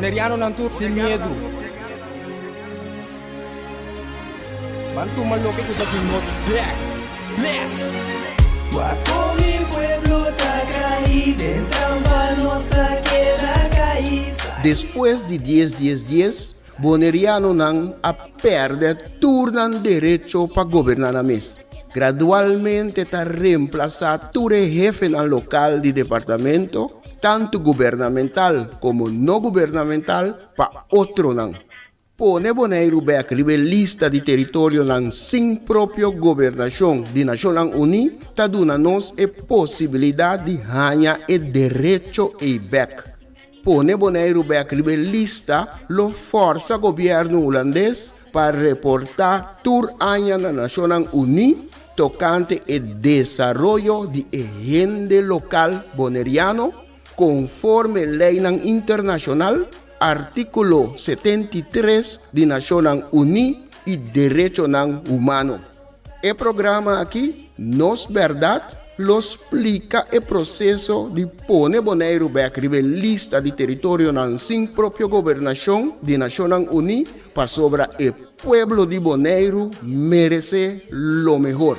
Bonerianonan tur sin miedu. Ban tuma loke ku ta di nos bek. Bless! Wak kon mi pueblo ta kai den trampa nos ta keda kai. Despues di dies dies dies, Bonerianonan a pèrdè tur nan derecho pa goberná nan mes. Gradualmente ta remplasá tur e hefenan lokal di departamento, tantu gubernamental komo no gubernamental, pa otronan. Pone Boneiru bèk riba e lista di teritorionan sin propio gobernashon di Nashonnan Uní ta duna nos e posibilidat di haña e derecho ei bèk. Pone Boneiru bèk riba e lista lo fòrsa gobièrnu hulandes pa reportá tur aña na Nashonnan Uní tokante e desaroyo di e hende lokal boneriano konforme leinan internashonal, Artíkulo 73 di Nashonnan Uní i Derechonan Humano. E programa aki, Nos Bèrdat, lo splika e proseso di pone Boneiru bèk riba e lista di teritorionan sin propio gobernashon di Nashonnan Uní pasobra e pueblo di Boneiru meresé lo mehor.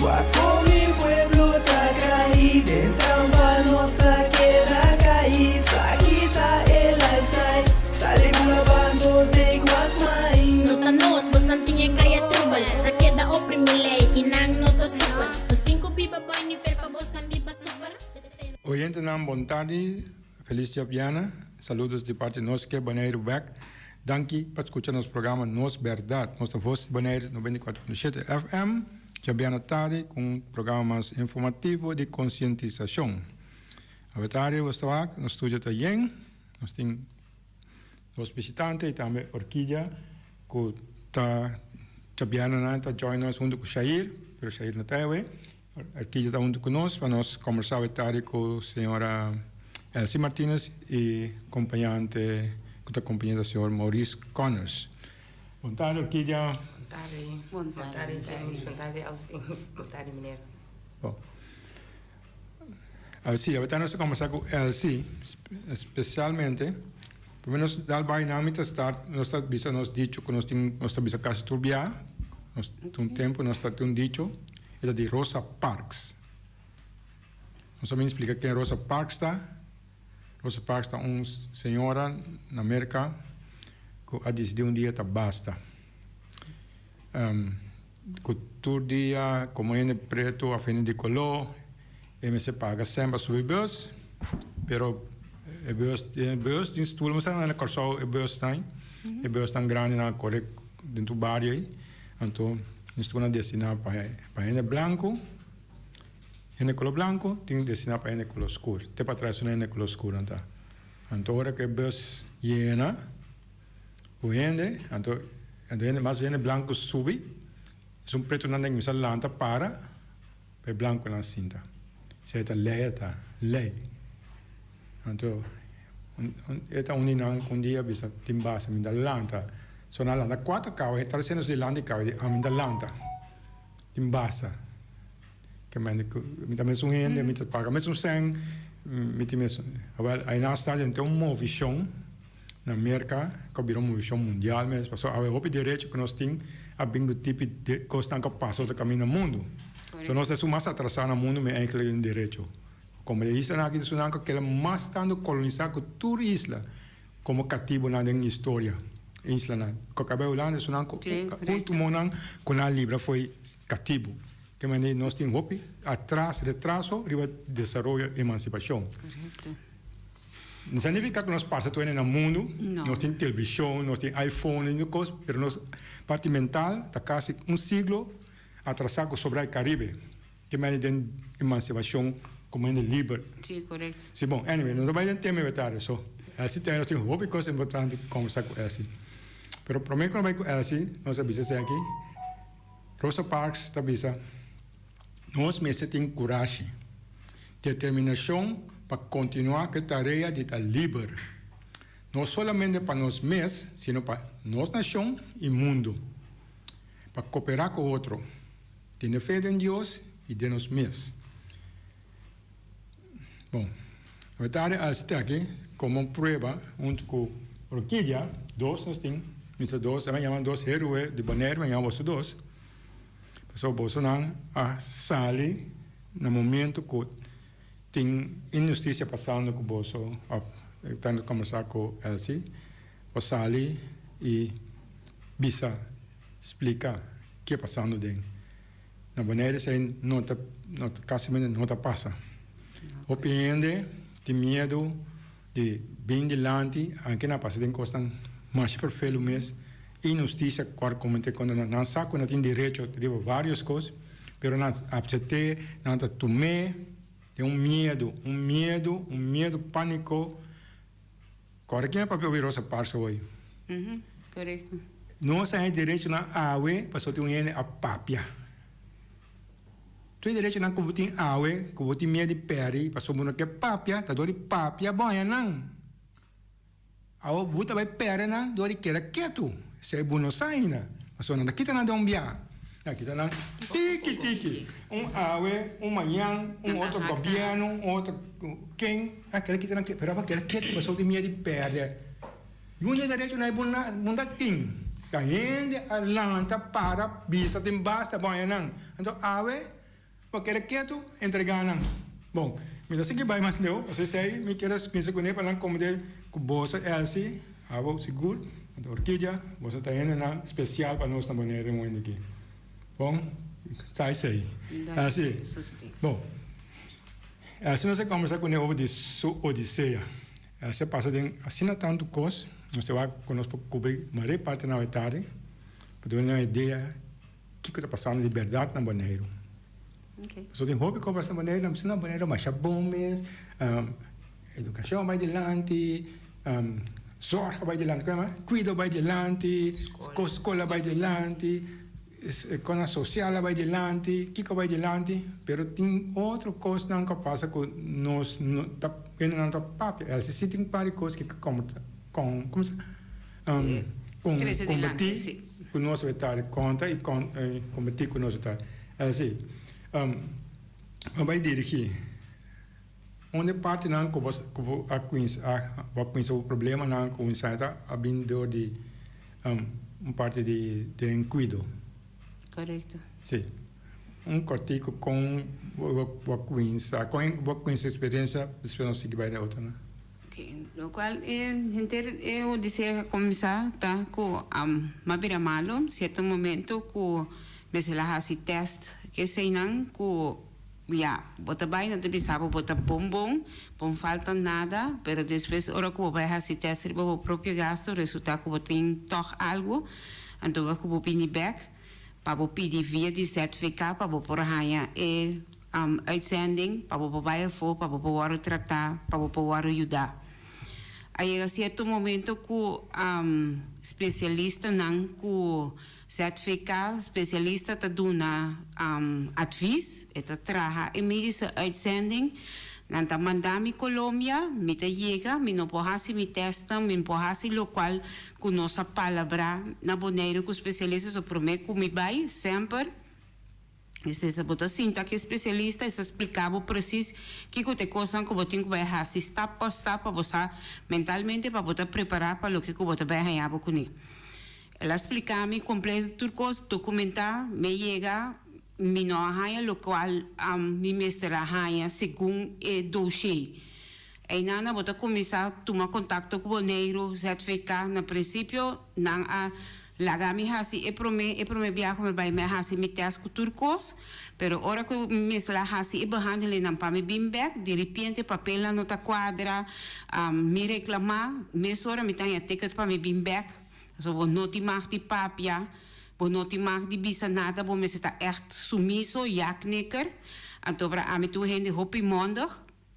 Wak kon mi pueblo ta kai den trampa nos ta keda kai sa kita e lifestyle sali bula bando take what's mine. No ta nos, bosnan tin e kaya trubel Ta keda oprimi lei i nan no ta supel Nos tin ku biba boi nivel pa bosnan biba super Oyentenan bon tardi, felis djabiana, saludos di parti nos ke Boneiru bek. Danki pa skucha nos programa Nos Bèrdat. Nos ta Vos di Boneiru 94.7 FM, djabiana tardi ku un programa mas informativo di konsientisashon. Awe tardi bo sta wak, nos studio ta yen, nos tin dos bishitante i tambe Orkidia ku ta djabiana nan ta join nos huntu ku Shair, pero Shair no ta awe. Orkidia ta huntu ku nos pa nos kombersá awe tardi ku señora Elsie Martinez i kompañante ku ta kompañá ta señor Maurice Connors. Bon tardi Orkidia. Bon tardi. Bon tardi James. Bon tardi Elsie. Bon tardi meneer. Bon. Elsie, awe tardi nos ta kombersá ku Elsie spesialmente promé nos dal bai nan mi ta start nos ta bisa nos dicho ku nos tin nos ta bisa kasi tur bia nos tin un tempu nos ta tin un dicho. E ta di Rosa Parks. Nos a bin splika ken Rosa Parks ta. Rosa Parks ta un señora na Merka ku a disidí un dia ta basta. Ku tur dia komo hende pretu òf hende di koló e mester paga sèn pa subi bus, pero e bus e bus tin stul mester na Kòrsou e busnan e busnan grandinan a kore den tur bario ei. Anto nos tin una destiná pa pa hende blanku, hende koló blanku, tin destiná pa hende koló skur. Te patras un hende koló skur nan ta. Anto ora ku e bus yena ku hende, anto anto hende mas hende blanku subi, esun pretunan den kuminsá lanta para pa e blankunan sinta. Esei ta lei e ta, lei. Anto e ta un di nan ku un dia bisa tin base mi ta lanta. So nan lanta kuater kaba e ta siendo su dilanti kaba di ami ta lanta tin basa ke mende ku mi ta mesun hende mi ta paga mesun sèn mi tin mesun awel ainan sta denter un movishon na Merka ku a bira un movishon mundial mes pasobra awe hopi derecho ku nos tin a bin ku tipi kosnan ku a pasa otro kaminda na mundu so nos ta esun mas atrasá na mundu mi enkele den derecho. Komo e islanan aki ta sunan ku keda mas tantu kolonisá ku tur isla komo katibonan den historia. E islanan ku kaba e Hulanda sunan ku ultimonan ku nan a libra fo'i katibu. Te manera nos tin hopi atras, retraso riba desaroyo emansipashon. No significa ku nos pasa tur hende na mundu, nos tin televishon, nos tin iPhone i kos, pero nos parti mental ta kasi un siglo atrasá ku sobra e Karibe. Ke mende den emansipashon komo hende liber. Sí, korekto. Sí, bon, anyway, nos a bai den tema e tarde, so Elsie tambe nos tin hopi kos importante ku kombersá ku Elsie. Pero promé ku nos bai ku Elsie, nos a bisa esaki, Rosa Parks ta bisa, Nos mester tin kurashi, determinashon pa kontinuá ku e tarea di ta liber, no solamente pa nos mes, sino pa nos nashon i mundu, pa koperá ku otro. Tene fe den Dios i den nos mes. Bon, awe tardi a hasi aki komo prueba huntu ku. Orquídea, dos nos tin, mester dos, nan yama dos héroe di Bonaire, mi a yama boso dos, pasobra bosonan a sali na momento ku tin inhustisia pasando ku boso, òf ta kombersá ku Elsie, bo sali i bisa, splika ke pasando den. Na Bonaire esei no ta, no ta, kasimente no ta pasa. Hopi hende tin miedu di bin dilanti, anke nan pasa den kosnan masha ferfelu mes, inhustisia ku a kometé kontra nan. Nan sa ku nan tin derecho riba vários kos, pero nan apsept'é, nan ta tum'é den un miedu, un miedu, un miedu pániko. Kòrda ken a papia obi Rosa Parks awor? Korekto. Nos a haña derechonan awe pasobra tin un hende a papia. Tur e derechonan ku bo tin awe, ku bo tin miedu di pèrdè pasobra bo no ke papia, ta dor di papia bo haña nan. Awor bo ta bai pèrdè nan dor di keda ketu. Esei bo no sa ainda. Pasobra nan ta kita nan den un biaha. Nan kita nan tiki tiki. Un awe, un mañan, un otro gobièrnu, un otro ken. A keda kita nan ketu. Pero abo a keda ketu pasobra tin miedu di pèrdè. Yun di e derechonan ei bo na tin. Ta hende a lanta para bisa tin basta bo haña nan. Anto awe bo keda ketu entregá nan. Bon, mi ta sigui bai mas leu, pasobra esei mi kier a bisa kuné pa nan komprendé ku boso Elsie, abo sigur, anto Orquídea, boso ta hendenan spesial pa nos na Bonaire momente aki. Bon, sa esei. Elsie, bon, Elsie nos a kombersá kuné over di su odisea. Elsie a pasa den asina tantu kos, nos ta wak ku nos por kubri mayor parti na awe tardi, pa duna nan idea. Kiko ta pasando di bèrdat na Boneiru? Pasobra tin hopi kos pasa na Boneiru, nan bisa no Boneiru masha bon mes, edukashon a bai dilanti, zòrg a bai dilanti, kua mas? Kuido a bai dilanti, skol a bai dilanti, kosnan sosial a bai dilanti, kiko a bai dilanti, pero tin otro kosnan ku a pasa ku nos no ta, hendenan no ta papia. LCC tin un par di kos ku kon, komo sa? Kombertí. Ku nos a ta konta i kombertí ku nos a ta hasi. Bo bai dirigí un di e partinan ku bo ku bo a kuminsá bo a kuminsá bo problemanan ku kuminsá ta a bin dor di un parti di den kuido. Korekto. Si. Un kòrtiku kon bo a kuminsá kon bo a kuminsá eksperensia despues nos sigui bai na otronan. Locual e henter e odisea a cuminsa ta cu m'a bira malo cierto momento cu mester a haci test keseynan cu ya bo ta bay nan ta bisa bo bo ta bon bon bo no falta nada pero despues ora cu bo bay haci test riba bo propio gasto resulta cu bo tin tog algo anto bo cu bo bini bek pa bo pidi via di ZVK pa bo por haya e Uitzending, pa bo por bai afó, pa bo por wòrdu tratá, pa bo por wòrdu yudá. A yega sierto momento ku spesialistanan ku ZVK, spesialista ta duna advis, e ta traha e medische uitzending, nan ta manda mi Colombia, mi ta yega, mi no por hasi mi tèstnan, mi no por hasi lokual ku nos a palabrá na Boneiru ku spesialista, so promé ku mi bai semper. Despues bo ta sinta ku e spesialista, e sa splika bo presis kiko ta e kosnan ku bo tin ku bai hasi stap pa stap pa bo sa mentalmente pa bo ta prepará pa loke ku bo ta bai haña bo kuné. El a splika mi kompleto tur kos, dokumentá, mi a yega, mi no a haña lokual mi mester a haña segun e doshé. Einan bo ta kuminsá tuma kontakto ku Boneiru, ZVK. Na prinsipio nan a laga mi hasi e promé e promé biaha ku mi bai mi a hasi mi tèst ku tur kos, pero ora ku mi mester a hasi e behandelingnan pa mi bin bèk, diripiente papelnan no ta kuadra, mi reklamá, mesora mi ta haña ticket pa mi bin bèk. Pasobra bo no tin mag di papia, bo no tin mag di bisa nada, bo mester ta ègt sumiso, ja-knikker. Anto pra ami tur hende hopi mondig.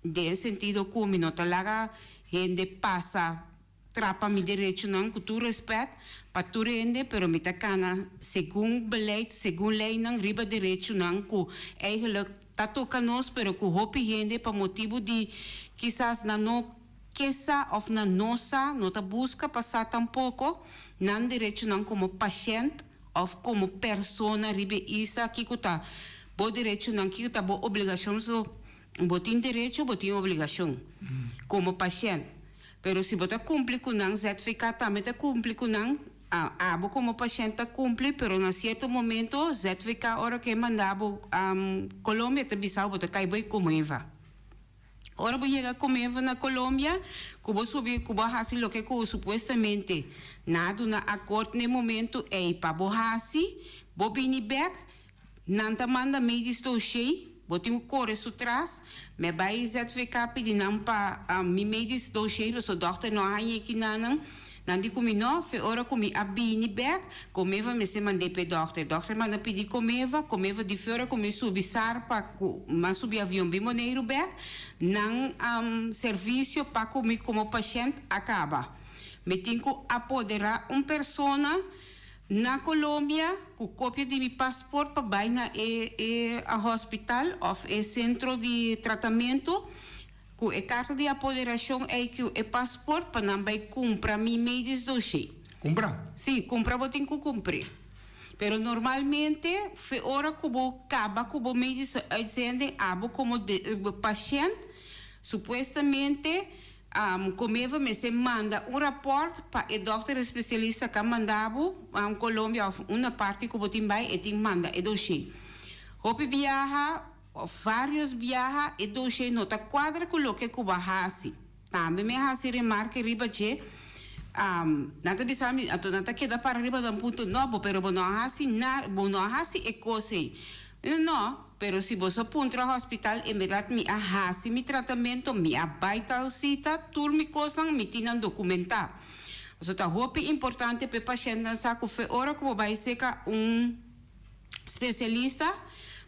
Den sentido ku mi no ta laga hende pasa trapa mi derechonan, ku tur respèt pa tur hende, pero mi ta kana segun beleid, segun leinan riba derechonan ku eigenlijk ta toka nos, pero ku hopi hende pa motibu di kisas nan no ke sa òf nan no sa, no ta buska pa sa tampoko nan derechonan komo pashènt òf komo persona riba e isla, kiko ta bo derechonan, kiko ta bo obligashon. So. Bo tin derecho, bo tin obligashon komo pashènt. Pero si bo ta kumpli ku nan, ZVK tambe ta kumpli ku nan. Abo komo pashènt ta kumpli, pero na sierto momento ZVK ora ku e manda bo Colombia ta bisa bo ta kai bai Comueva. Ora bo yega Comueva na Colombia, ku bo subi ku bo a hasi loke ku supuestamente nan a duna akort na e momento ei pa bo hasi, bo bini bèk, Nan ta manda medisch dossier, bo tin ku kore su tras, mi a bai ZVK pidi nan pa mi medisch dossier pasobra dòkter no a haña e kinanan, nan di ku mi no, fe ora ku mi a bini bèk, Comeva mester mand'é pa e dòkter, dòkter manda pidi Comeva, Comeva di fe ora ku mi subi sar pa ku mi a subi avion bin Boneiru bèk, nan servisio pa ku mi komo pashènt a kaba. Mi tin ku apoderá un persona. Na Colombia cu copia di mi paspoort pa bay na e e hospital of e centro di tratamento cu e carta di apoderacion ey cu e paspoort pa nan bay cumpra mi medisch dossier. Cumpra? Si, cumpra bo tin cu cumpre. Pero normalmente fe ora cu bo caba cu bo medische uitzending abo como pashent supuestamente Comevo mester manda un raport pa e dokter especialista ka manda bo Colombia of una parti ku bo tin bai e tin manda e dossier. Hopi biaha of varios biaha e dossier no ta cuadra ku loke ku bo a hasi. Tambe mi a hasi remarke riba dje nan ta bisa mi anto nan ta keda para riba nan punto no bo pero bo no a hasi na bo no a hasi e kos ei. No. Pero si boso puntra hospital en berdad mi a haci mi tratamento, mi a bay tal cita, tur mi cosnan mi tin nan documenta. Pasobra ta hopi importante p'e pashentnan sa cu fe ora cu bo bay seca un specialista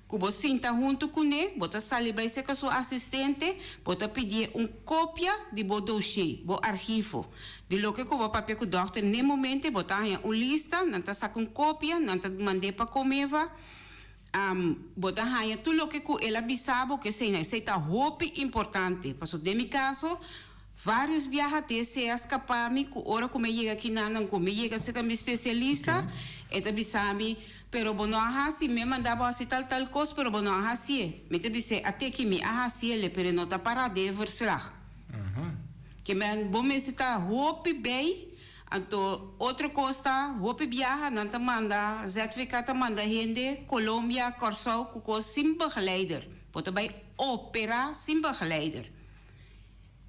cu bo sinta hunto cune, bo ta sali bay seca su asistente, bo ta pidié un copia di bo dossier, bo archivo, di loke cu bo a papia cu dokter n'e momente, bo ta haña un lista, nan ta saca un copia, nan ta mand'é pa Comeva. Bo ta haña tur loke ku el a bisa bo ku esei na esei ta hopi importante. Pasobra den mi kaso, vários biaha te esei a skapá mi ku ora ku mi a yega akinan ku mi yega serka mi spesialista, e ta bisa mi, Pero bo no a hasi, mi a manda bo hasi tal tal kos, pero bo no a hasié. Mi ta bis'é, Ate ki mi a hasié, pero e no ta pará den e verslag. Ke men bo mester ta hopi bei. Anto otro kos ta hopi biaha nan ta manda ZVK ta manda hende Colombia, Kòrsou ku kos sin begeleider. Bo ta bai opera sin begeleider.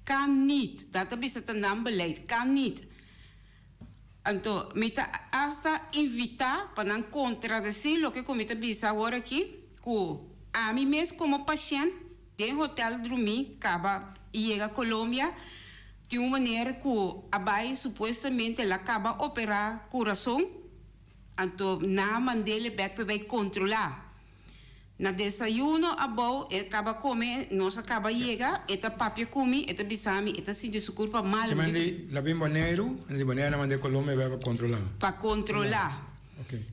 Kan niet. Dat ta bisa ta nan beleid. Kan niet. Anto mi ta asta invita pa nan kontradesí loke ku mi ta bisa awor aki ku ami mes komo pashènt den hotel drumí kaba i yega Colombia Tin un meneer cu a bay supuestamente el a caba opera curason, anto nan a mandele bek pa e bay controla. Na desayuno abou el caba come, nos a caba yega, e ta papia cu mi, e ta bisa mi e ta sinti su curpa malo. Te mandi la bin Boneiru, di Boneiru nan mande Colombia bay pa controla. Pa controla.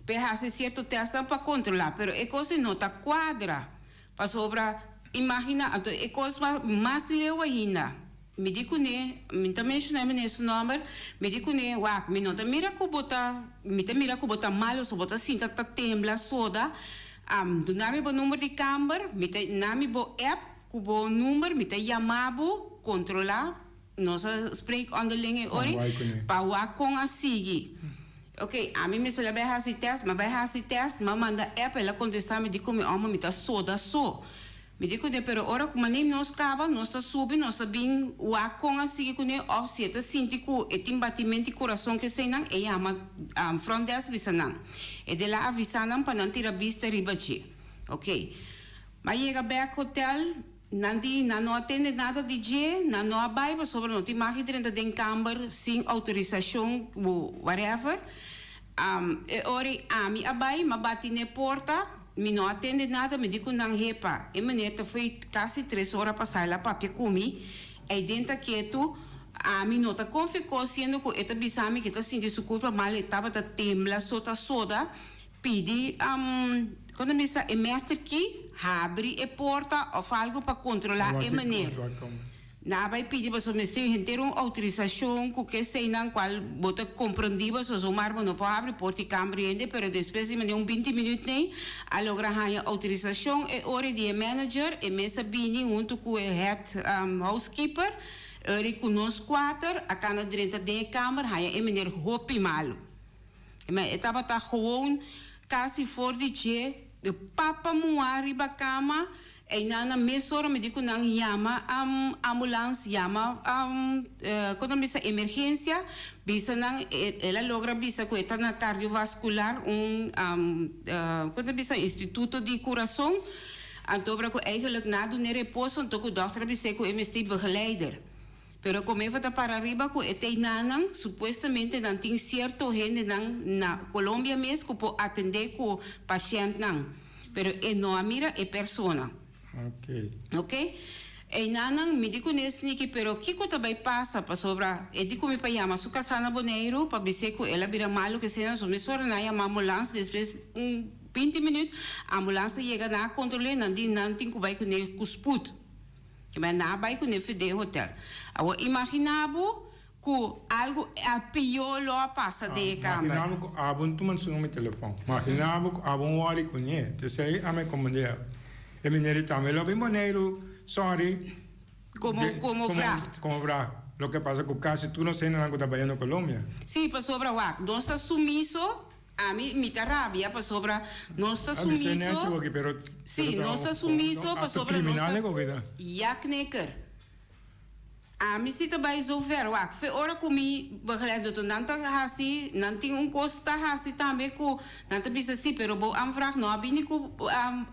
Pa e haci cierto testnan pa controla, pero e cos ei no ta cuadra. Pasobra, imagina, anto e kos mas leu ainda. Mi di kuné, mi ta menshoná e meneer su nòmber, mi di kuné, Wak, mi no ta mira ku bo ta, mi ta mira ku bo ta mal oso bo ta sinta ta tembla soda. Duna mi bo number di kamber, mi ta na mi bo app ku bo number, mi ta yama bo, kontrolá. Nos a spreek onderling e ori pa wak kon a sigui. Ok, ami mester a bai hasi test, mi a bai hasi test, mi a manda app, el a contesta mi di ku mi omo mi ta soda so. Mi di kuné pero ora ku manera nos kaba nos ta subi nos ta bin wak kon a sigui kuné of si e ta sinti ku e tin batimento di kurason keseinan e yama front desk bisa nan. E de la avisa nan pa nan tira bista riba dje. Ok, mi a yega bek hotel. Nan di nan no a tende nada di dje, nan no a bai pasobra no tin mag di drenta den kamber sin outorisashon ku whatever. E ora ei ami a bai, m'a bati n'e porta, mi no a tende nada, mi di ku nan, Hepa, e meneer ta foi kasi tres ora pasá el a papia ku mi, ei den ta ketu, ami no ta konfia kos siendo ku e ta bisa mi ku e ta sinti su kurpa mal, e tabata tembla so ta soda. Pidi kon ta bisa e mester ki habri e porta of algo pa kontrola e meneer. Nan a bai pidi pasobra mester henter un outorisashon ku ke eseinan kual bo ta komprondí pasobra zomar bo no por habri porta i kamber hende pero despues di manera un binti minüt nei a logra haña outorisashon e ora di e manager e mes a bini huntu ku e head housekeeper ora ku nos kuater a kana drenta den e kamber haña e meneer hopi malu. E tabata gewoon kasi for di dje papa muhá riba kama. Einan na mesora mi di ku nan yama ambulans, yama kon nan bisa emergensia, bisa nan el a logra bisa ku e ta na cardiovascular un kon nan bisa instituto di kurason, anto ora ku eigenlijk nan a dun'e reposo anto ku dòkter a bis'é ku e mester begeleider. Pero Comefa ta para riba ku e teinanan supuestamente nan tin sierto hendenan na Colombia mes ku por atendé ku pashèntnan. Pero e no a mira e persona. Ok. Ok. Einanan mi di kuné Sneaky pero kiko ta bai pasa pasobra e di ku mi pa yama su kasá na Boneiru pa bis'é ku el a bira malu kesena so mesora nan a yama ambulans despues un binti minüt ambulans a yega nan a kontrol'é nan di nan tin ku bai kuné ku sput. Nan a bai kuné Fidei Hotel. Awor imaginá bo Ku algu a pió lo a pasa den e kamber. Maginá bo ku abo no tuma su mi telefòn. Maginá bo ku abo no wòri kuné. T'esei a mi komand'é. E meneer di tambe lo bin Boneiru, sòri. Komo, komo vracht. Komo vracht. Loke pasa ku kasi tur nos hendenan ku ta bayendo Colombia. Sí, pasobra wak, nos ta sumiso, ami, mi ta rabia pasobra nos ta sumiso. Sí, nos ta sumiso pasobra nos ta. Ya knikker. Ami si ta bai zo ver. Wak, fe ora ku mi begeleid dokter nan ta hasi, nan tin un kos ta hasi tambe ku nan ta bisa si, pero bo aanvraag no a bini ku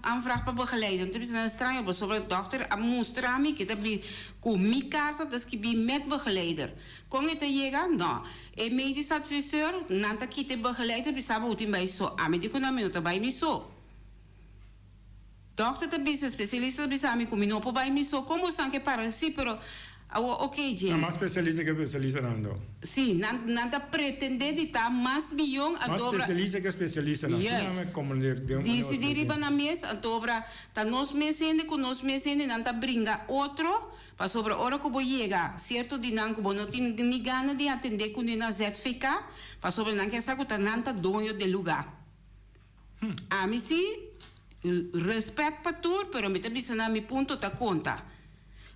aanvraag pa begeleider. Mi ta bisa nan straño pasobra dokter a mustra mi ke ta bi ku mi karta ta skibí met begeleider. Kon e ta yega? No. E medisch adviseur nan ta kita e begeleider bisa bo tin bai so. Ami di ku nan mi no ta bai mi so. Dokter ta bisa, spesialista ta bisa mi ku mi no por bai mi so. Kon bo san ke para? Si, pero awor ok Ta James. mas spesialista ke spesialistanan do. Si, nan nan ta pretende di ta mas miyon Mas antobra. spesialista ke spesialistanan. Si nan Juist. me komprende den un Disidí otro riba dia. nan mes, antobra ta nos mes hende ku nos mes hende nan ta bringa otro, pasobra ora ku bo yega sierto di nan ku bo no tin ni gana di atendé kuné na ZVK, pasobra nan ke sa ku ta nan ta doño de lugá. Ami si, respet pa tur, pero mi ta bisa nan mi punto ta konta.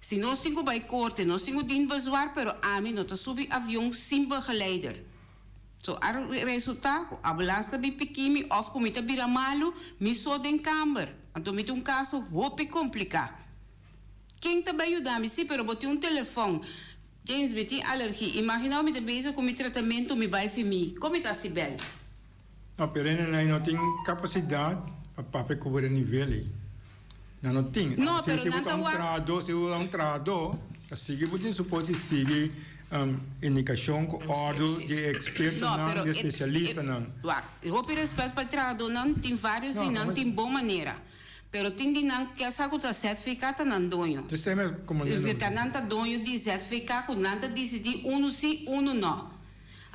Si nos tin ku bai korte, nos tin ku dien bezwaar, pero ami no ta subi avion sin begeleider. So a resulta ku ambulans ta bin piki mi of ku mi ta bira malu, mi so den kamber. Anto mi tin un kaso hopi kompliká. Ken ta bai yuda mi? Si, pero bo tin un telefòn. James, mi tin alergi. Imaginá mi ta bezig ku mi tratamentu, mi bai fi mi. Kon mi ta hasi bèl? No, pero nan no tin capacidad pa papia cu bo den nivel ey. Nan no tin. No, Si pero si bo nan ta ta un wak. trahador, si bo ta un trahador, ta sigui bo tin supos di sigui indicacion cu ordo di e No, expertonan, pero di e e, e, specialistanan. wak, hopi respet pa e trahadornan, tin varios No, di nan como tin bon manera. Pero tin di nan ke sa cu ta ZVK ta nan doño. Te seme como Ta nan ta doño di ZVK cu nan ta dicidi uno si, uno no.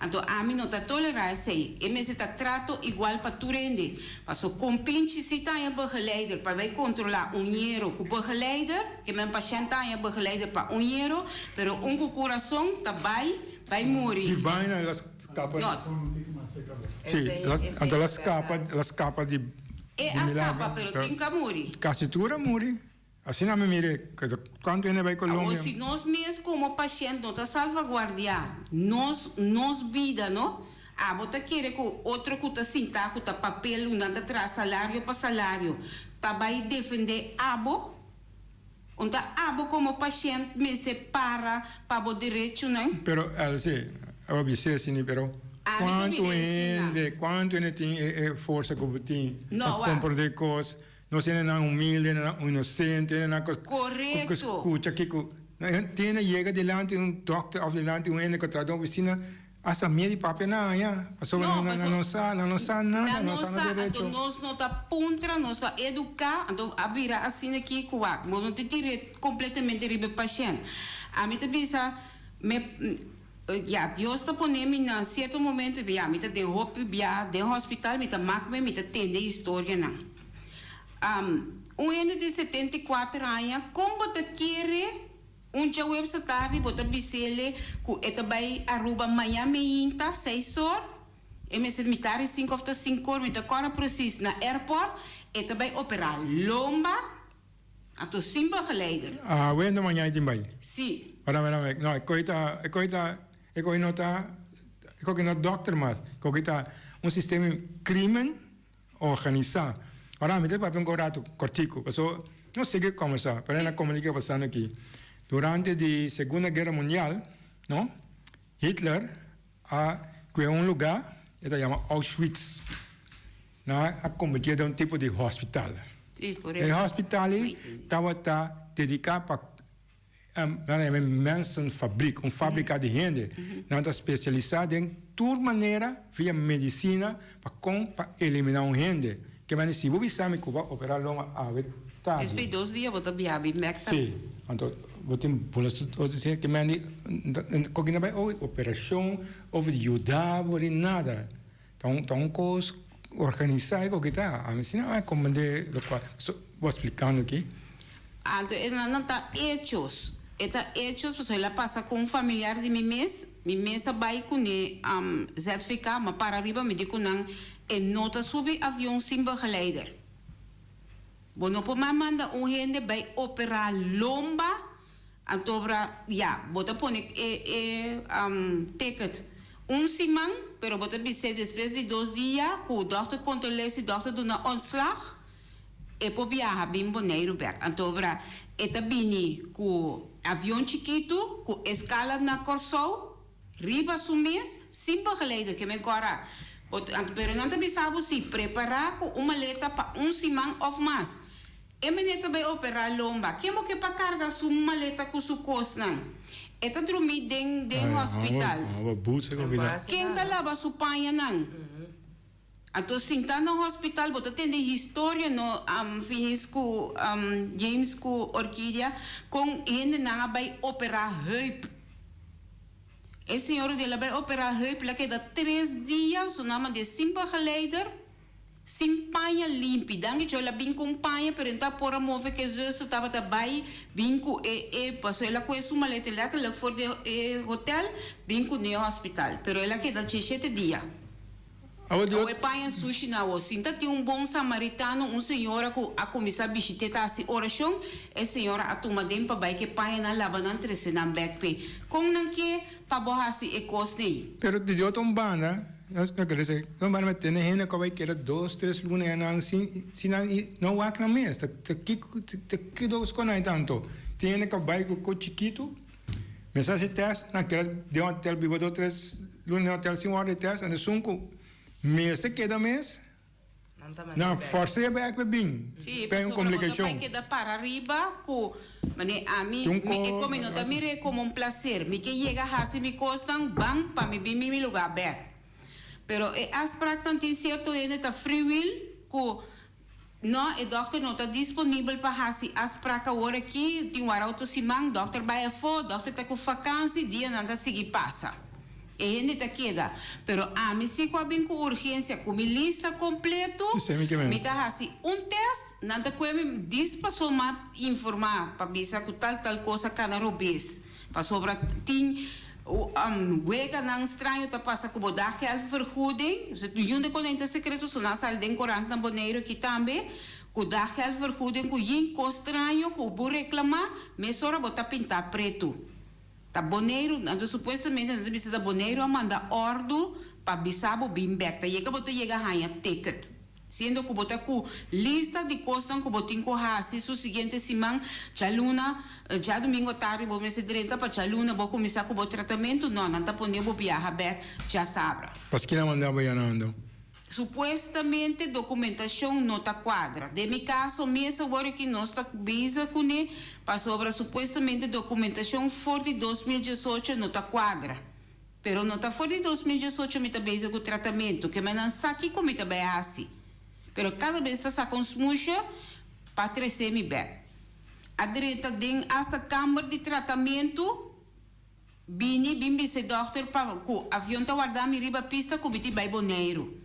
Anto ami no ta tolerá esei. E mester ta trato igual pa tur hende. Paso kompinchi si ta haña begeleider pa bai kontrolá un ñero ku begeleider, ke men pashènt ta haña begeleider pa un ñero, pero un ku kurason ta bai bai muri. Di baina el a skapa. No. Si, anto el a skapa, el a skapa di E a skapa, pero tin ku a muri. Kasi tur a muri. Asina mi mira cuanto hende bay Colombia. Awor si nos mes como pashent no ta salvaguardia nos nos bida no, abo ta kere cu otro cu ta sinta cu ta papel cu nan ta traha salario pa salario ta bay defende abo? Unta abo como pashent mester para pa bo derechonan? Pero Elsie, abo bisa asina pero Ami ta cuanto mira asina. hende cuanto hende tin e forsa cu bo tin No, pa wak. comprende cos? Nos hendenan humilde, hendenan inocente, hendenan ku Korekto. skucha kiko. Tin hende yega dilanti un dokter òf dilanti un hende ku ta traha den ofisina, asta miedu di papia nan haña, pasobra No, nan no sa, nan no sa nada, Nan nan no no sa sa, nan anto derecho. nos no ta puntra, nos ta eduká, anto a bira asina aki ku wak, bo no ta tira kompletamente riba e pashènt. Ami ta bisa, me, ya, Dios ta pone mi na sierto momento, ya, mi ta den hopi bia den hospital, mi ta mak me, mi ta tende historianan. Un hende di 74 aña, kon bo ta kere Un djaweps atardi bo ta bis'ele ku e ta bai Aruba maña meinta, seis or, e mester mitar di sinku òf ta sink'or, mi ta kòrda presis, na airport, e ta bai operá lomba, anto sin begeleider. Ah, wendo maña e tin bai? Si. Ora, ora, ora, no, e koi ta, e koi ta, e koi no ta, e koi no dòkter mas, e koi ta un sistema krimen. Organisá. Ora mi ta papia un rato kortiku, paso no sigui kombersá, pero na komunika pasando aki. Durante di Segunda Guera Mundial, no, Hitler a kue un lugá, e ta yama Auschwitz. Nan a kombertié den un tipo di hospital. E hospital ei tabata dediká pa Nan ta yama e mensenfabriek, un fabrika di hende. Nan ta spesialisá den tur manera via medisina pa kon pa eliminá un hende. Ke manera si bo bisa mi ku bo a operá loma awe tardi. Despues dos dia bo ta biaha bin bèk ta. Sí, anto bo tin bula su otro día ke manera koki na bai owi operashon of yuda bo ni nada. Ta un ta un kos organisá e koki ta. Ami si nan a komprendé lokual bo a splikando aki. Anto e nan ta hechos. E ta hechos pasobra el a pasa ku un familiar di mi mes. Mi mes a bai kuné ZVK, m'a para riba mi di ku nan e no ta subi avion sin begeleider. Bo no por mas manda un hende bai operá lomba Antobra, ya, bo ta pone e e ticket un siman, pero bo ta bis'é despues di dos dia ku dòkter kontrol'é si dòkter duna ontslag, e por biaha bin Boneiru bèk. Antobra, e ta bini ku avion chikitu, ku eskala na Kòrsou, riba su mes, sin begeleider, ke men kòrda. Bo ta, pero nan ta bisa bo si, prepará ku un maleta pa un siman òf mas. E meneer ta bai operá lomba. Ken bo ke pa karga su maleta ku su kosnan? E ta drumí den den hospital. Ken ta laba su pañanan? Anto sintá na hospital bo ta tende historia no Finis ku James ku Orkidia kon hendenan a bai operá heup. E señor di el a bai operá heup el a keda tres dia su nan mand'é sin begeleider. Sin paña limpi. Danki Dios el a bin cu un paña pero e no ta por a move cu e zuster tabata bay bin cu e e pasobra el a coge su maleta letterlijk for di e hotel bin cu ne hospital pero el a keda diecisiete dia. Awe e paña sushi na awo. Sin ta tin un bon samaritano un señora cu a cuminsa bishite ta haci oracion e señora a tuma den pa bay cu e pañanan laba nan trece nan bek p'e. Con nan ke pa bo haci e cos ney? Pero di otro un banda Nos no kere esei. Nos banda tene hende ku a bai keda dos, tres luna ya nan sin sin nan i no wak nan mes. Ta ta kiko ta kido skon nan tanto. Tin hende ku a bai ku ko chikitu, mester hasi tèst, nan keda den hotel biba dos, tres luna den hotel sin wòrdu e tèst, anto esun ku mester keda mes. Nan fors'é bek pa bin. Sí, P'e un pasobra bo ta komplikashon. bai keda para riba ku mane ami Tin un mi e ko komi no ta mir'é komo un plaser. Mi ke yega hasi mi kosnan ban pa mi bin mi lugá bek. Pero e afspraknan tin sierto hende ta free will ku no e dòkter no ta disponibel pa hasi afsprak awor aki, tin wara otro siman, dòkter bai afó, dòkter ta ku fakansi, dianan ta sigui pasa. E hende ta keda. Pero ami si ku a bin ku urgensia ku mi lista kompleto, mi ta hasi un tèst, nan ta kue mi dis paso m'a informá pa bisa ku tal tal kos a kana robes. Pasobra tin weganan straño ta pasa ku bo da geldvergoeding, yun de konenta sekreto so nan a sali den korant na Boneiru aki tambe, ku da geldvergoeding ku yin kos straño ku bo reklamá, mesora bo ta pintá pretu. Ta Boneiru, anto supuestamente nan ta bisa ta Boneiru a manda òrdu pa bisa bo bin bèk. Ta yega bo ta yega haña ticket. Siendo ku bo ta ku lista di kosnan ku bo tin ku hasi su siguiente siman, djaluna, djadumingu atardi bo mester drenta pa djaluna bo kuminsá ku bo tratamentu, no, nan ta pone bo biaha bèk djasabra. Paskina a manda bo yanando? Supuestamente documentacion no ta cuadra. Den mi caso mes awor aki nos ta bezig cune pasobra supuestamente documentacion for di 2018 no ta cuadra. Pero no ta for di 2018 mi ta bezig cu tratamento, ke men nan sa kico mi ta bay haci. Pero cada bes ta saca un smoesje pa trece mi bek. A drenta den hasta kamber di tratamento. Bini, bin bisa e dòkter pa ku avion ta warda mi riba pista ku mi tin bai Boneiru.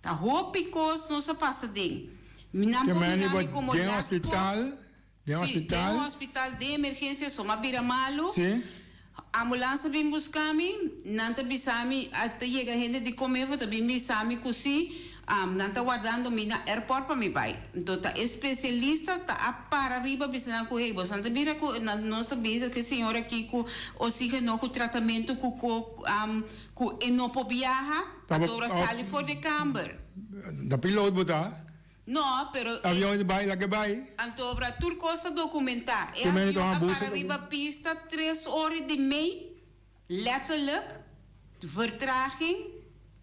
Ta hopi kos nos a pasa den. Mi nan Ke por meni mira bo mi komo den last post. hospital. Den Sí, hospital. den hospital, den emergencia, so m'a bira malu. Sí. Ambulance a bin busca mi, nan ta bisa mi, a ta yega hende di Comevo ta bin bisa mi cu si, nan ta wardando mi na airport pa mi bay. Enton ta e specialista ta a para riba bisa nan cu hey, boso ta mira cu nos ta bezig cu e señor aki cu oxigeno, cu tratamento, cu cu, cu e no por biaha, pasobra sali for di e kamber. Ta piloot bo ta? No, pero e. Avion di bai, laga bai. Anto obra tur cos ta documenta. E Tur mende avion toma a bus. para riba pista tres ora y di mei, letterlijk, vertraging,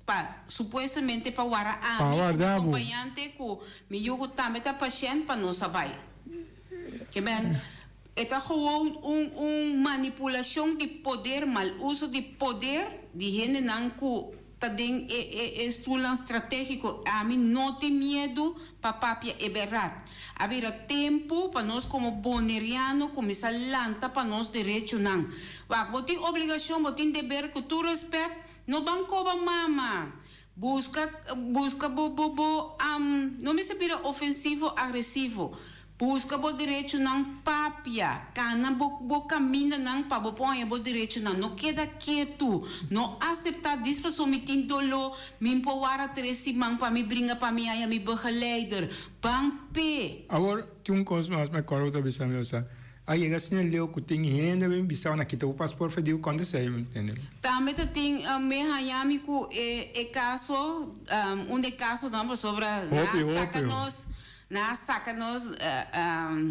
pa supuestamente pa wara Pa ami cu mi warda bo. acompañante cu mi yu cu tambe ta pashent pa nos a bai. Ke men, e ta gewoon un un manipulacion di poder, mal uso di poder di hendenan cu. Ta den e e e stulnan strategico. Ami no tin miedu pa papia e berdad. A bira tempu pa nos como Boneriano cuminsa lanta pa nos derechonan. Wak, bo tin obligacion, bo tin deber, cu tur respet, no ban coba mama. Busca, busca bo bo bo, no mester bira ofensivo, agresivo. Buska bo derechonan papia, kana bo bo kamindanan pa bo por haña bo derechonan. No keda ketu, no aseptá dis pasobra mi tin doló, mi por wara tres siman pa mi bringa pa mi haña mi begeleider. Ban p'e! Awor, tin un kos mas mi kòrda bo ta bisa mi, osea, a yega asina leu ku tin hende a bin bisa bo na kita bo pasport for di bo konta esei, mi tende. Tambe ta tin mi haña mi ku e e kaso, un di e kasonan pasobra nan Hopi, a saka hopi. nos. Nan a saca nos,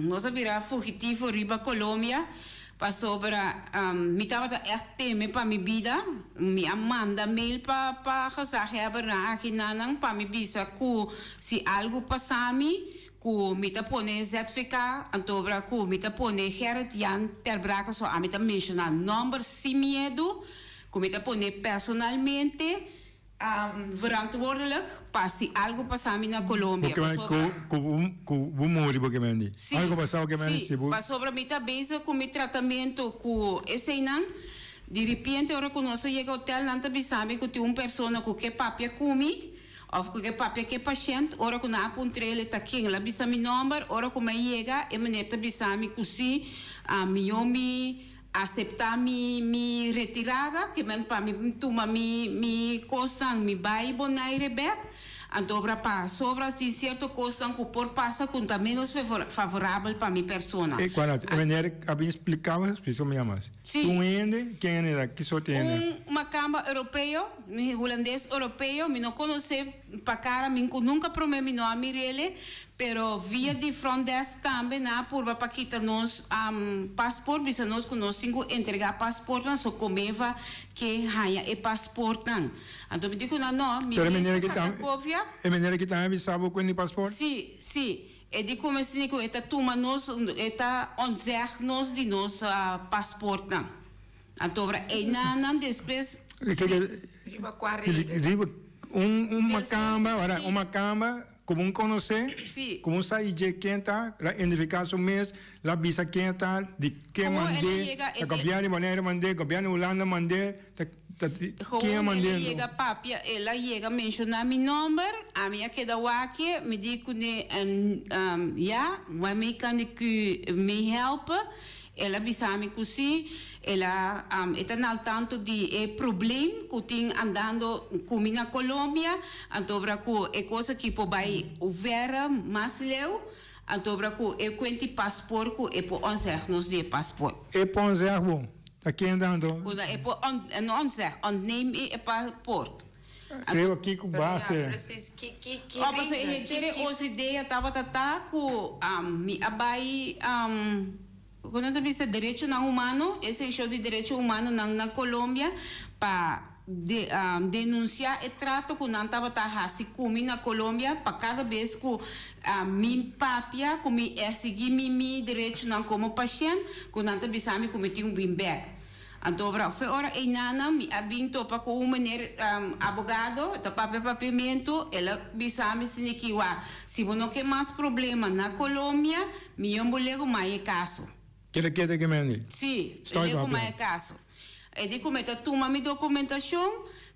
nos a bira fugitivo riba Colombia pasobra mi tabata echt teme pa mi bida. Mi a manda mail pa pa gezaghebbernan aki nanan pa mi bisa cu si algo pasa mi cu mi ta pone ZVK antobra cu mi ta pone Gerrit Jan ter Brakel so ami ta menciona nomber sin miedo cu mi ta pone personalmente. Verantwoordelijk pa si algo pasa mi na Colombia. Bo ke Pasobra. ku ku bo muri bo ke mendi. Si, Algo pasa bo ke mendi si, si bo. pasobra mi ta bezig ku mi tratamento ku eseinan. Di ripiente ora ku nos a yega hotel nan ta bisa mi ku tin un persona ku ke papia ku mi of ku ke papia ku e pashent. Ora ku nan a puntra el e ta ken el a bisa mi nomber. Ora ku mi a yega e meneer ta bisa mi ku si mihó mi. Aseptá mi mi retirada, ke men pa mi tuma mi mi kosnan mi bai Bonaire bek, anto obra pa sobra tin sierto kosnan ku por pasa ku ta menos favorabel pa mi persona. E kual e meneer a bin splika bo spliso mi amas. Si. Un hende, ken hende ta? Ki sorti hende? Un makamba europeo, hulandes europeo, mi no konosé pa kara, mi nunka promé mi no a mir'ele, Pero via di front desk tambe nan a purba pa kita nos paspoort, bisa nos ku nos tin ku entrega paspoortnan, so Comeva ke haña e paspoortnan. Anto mi di ku nan no, mi Pero e mes meneer ta aki saka tam, kopia. e meneer aki tambe bisa bo ku e ni paspoort? Si, si. E di ku mes ku e ta tuma nos, e ta ontzeg nos di nos paspoortnan. Anto ora einan despues si. Riba kua reden? Riba un un makamba, ora un makamba. Ku bo konosé, Sí. ku bo sa i dje ken ta, la identifiká su mes, la bisa ken ta, di ken Gewoon el a mand'é, yega ta e de- gobièrnu di Bonaire mand'é, gobièrnu di Hulanda mand'é, ta ta ken a Gewoon el a mand'é anto? yega papia, el a yega menshoná mi nòmber, ami a keda wak-e, mi di kuné, Ya, waarmee kan ik u mee helpen? El a bisa mi cu si, el a e ta na al tanto di e probleem cu tin andando cu mi na Colombia, antobra cu e cos aki por bay verder mas leu, antobra cu e cuenti paspoort cu e por ontzeg nos di e paspoort. E por ontzeg bo? Ta ken ta anto? Cu e por no ontzeg, ontneem e paspoort. Creo aki cu Pero ja, base. precies. Ki, ki, ki Oh, pasobra e reden? henter Ki, e ki. os idea tabata ta cu mi a bay Con nan ta bisa derechonan humano, e seccion di derecho humanonan na Colombia pa de denuncia e trato cu nan tabata haci cu mi na Colombia pa cada bes cu mi papia cu mi exigi mi mi derechonan como pashent cu nan ta bisa mi cu mi tin un bin bek. Anto ora fe ora einanan mi a bin topa cu un meneer abogado, ta papia papiamento, el a bisa mi siniki wak, si bo no ke mas problema na Colombia, mi yon bo legu mai e caso. Keda keda ke mendi? Si, Stoi legu papia. mai e caso. E di cu mi ta tuma mi documentacion.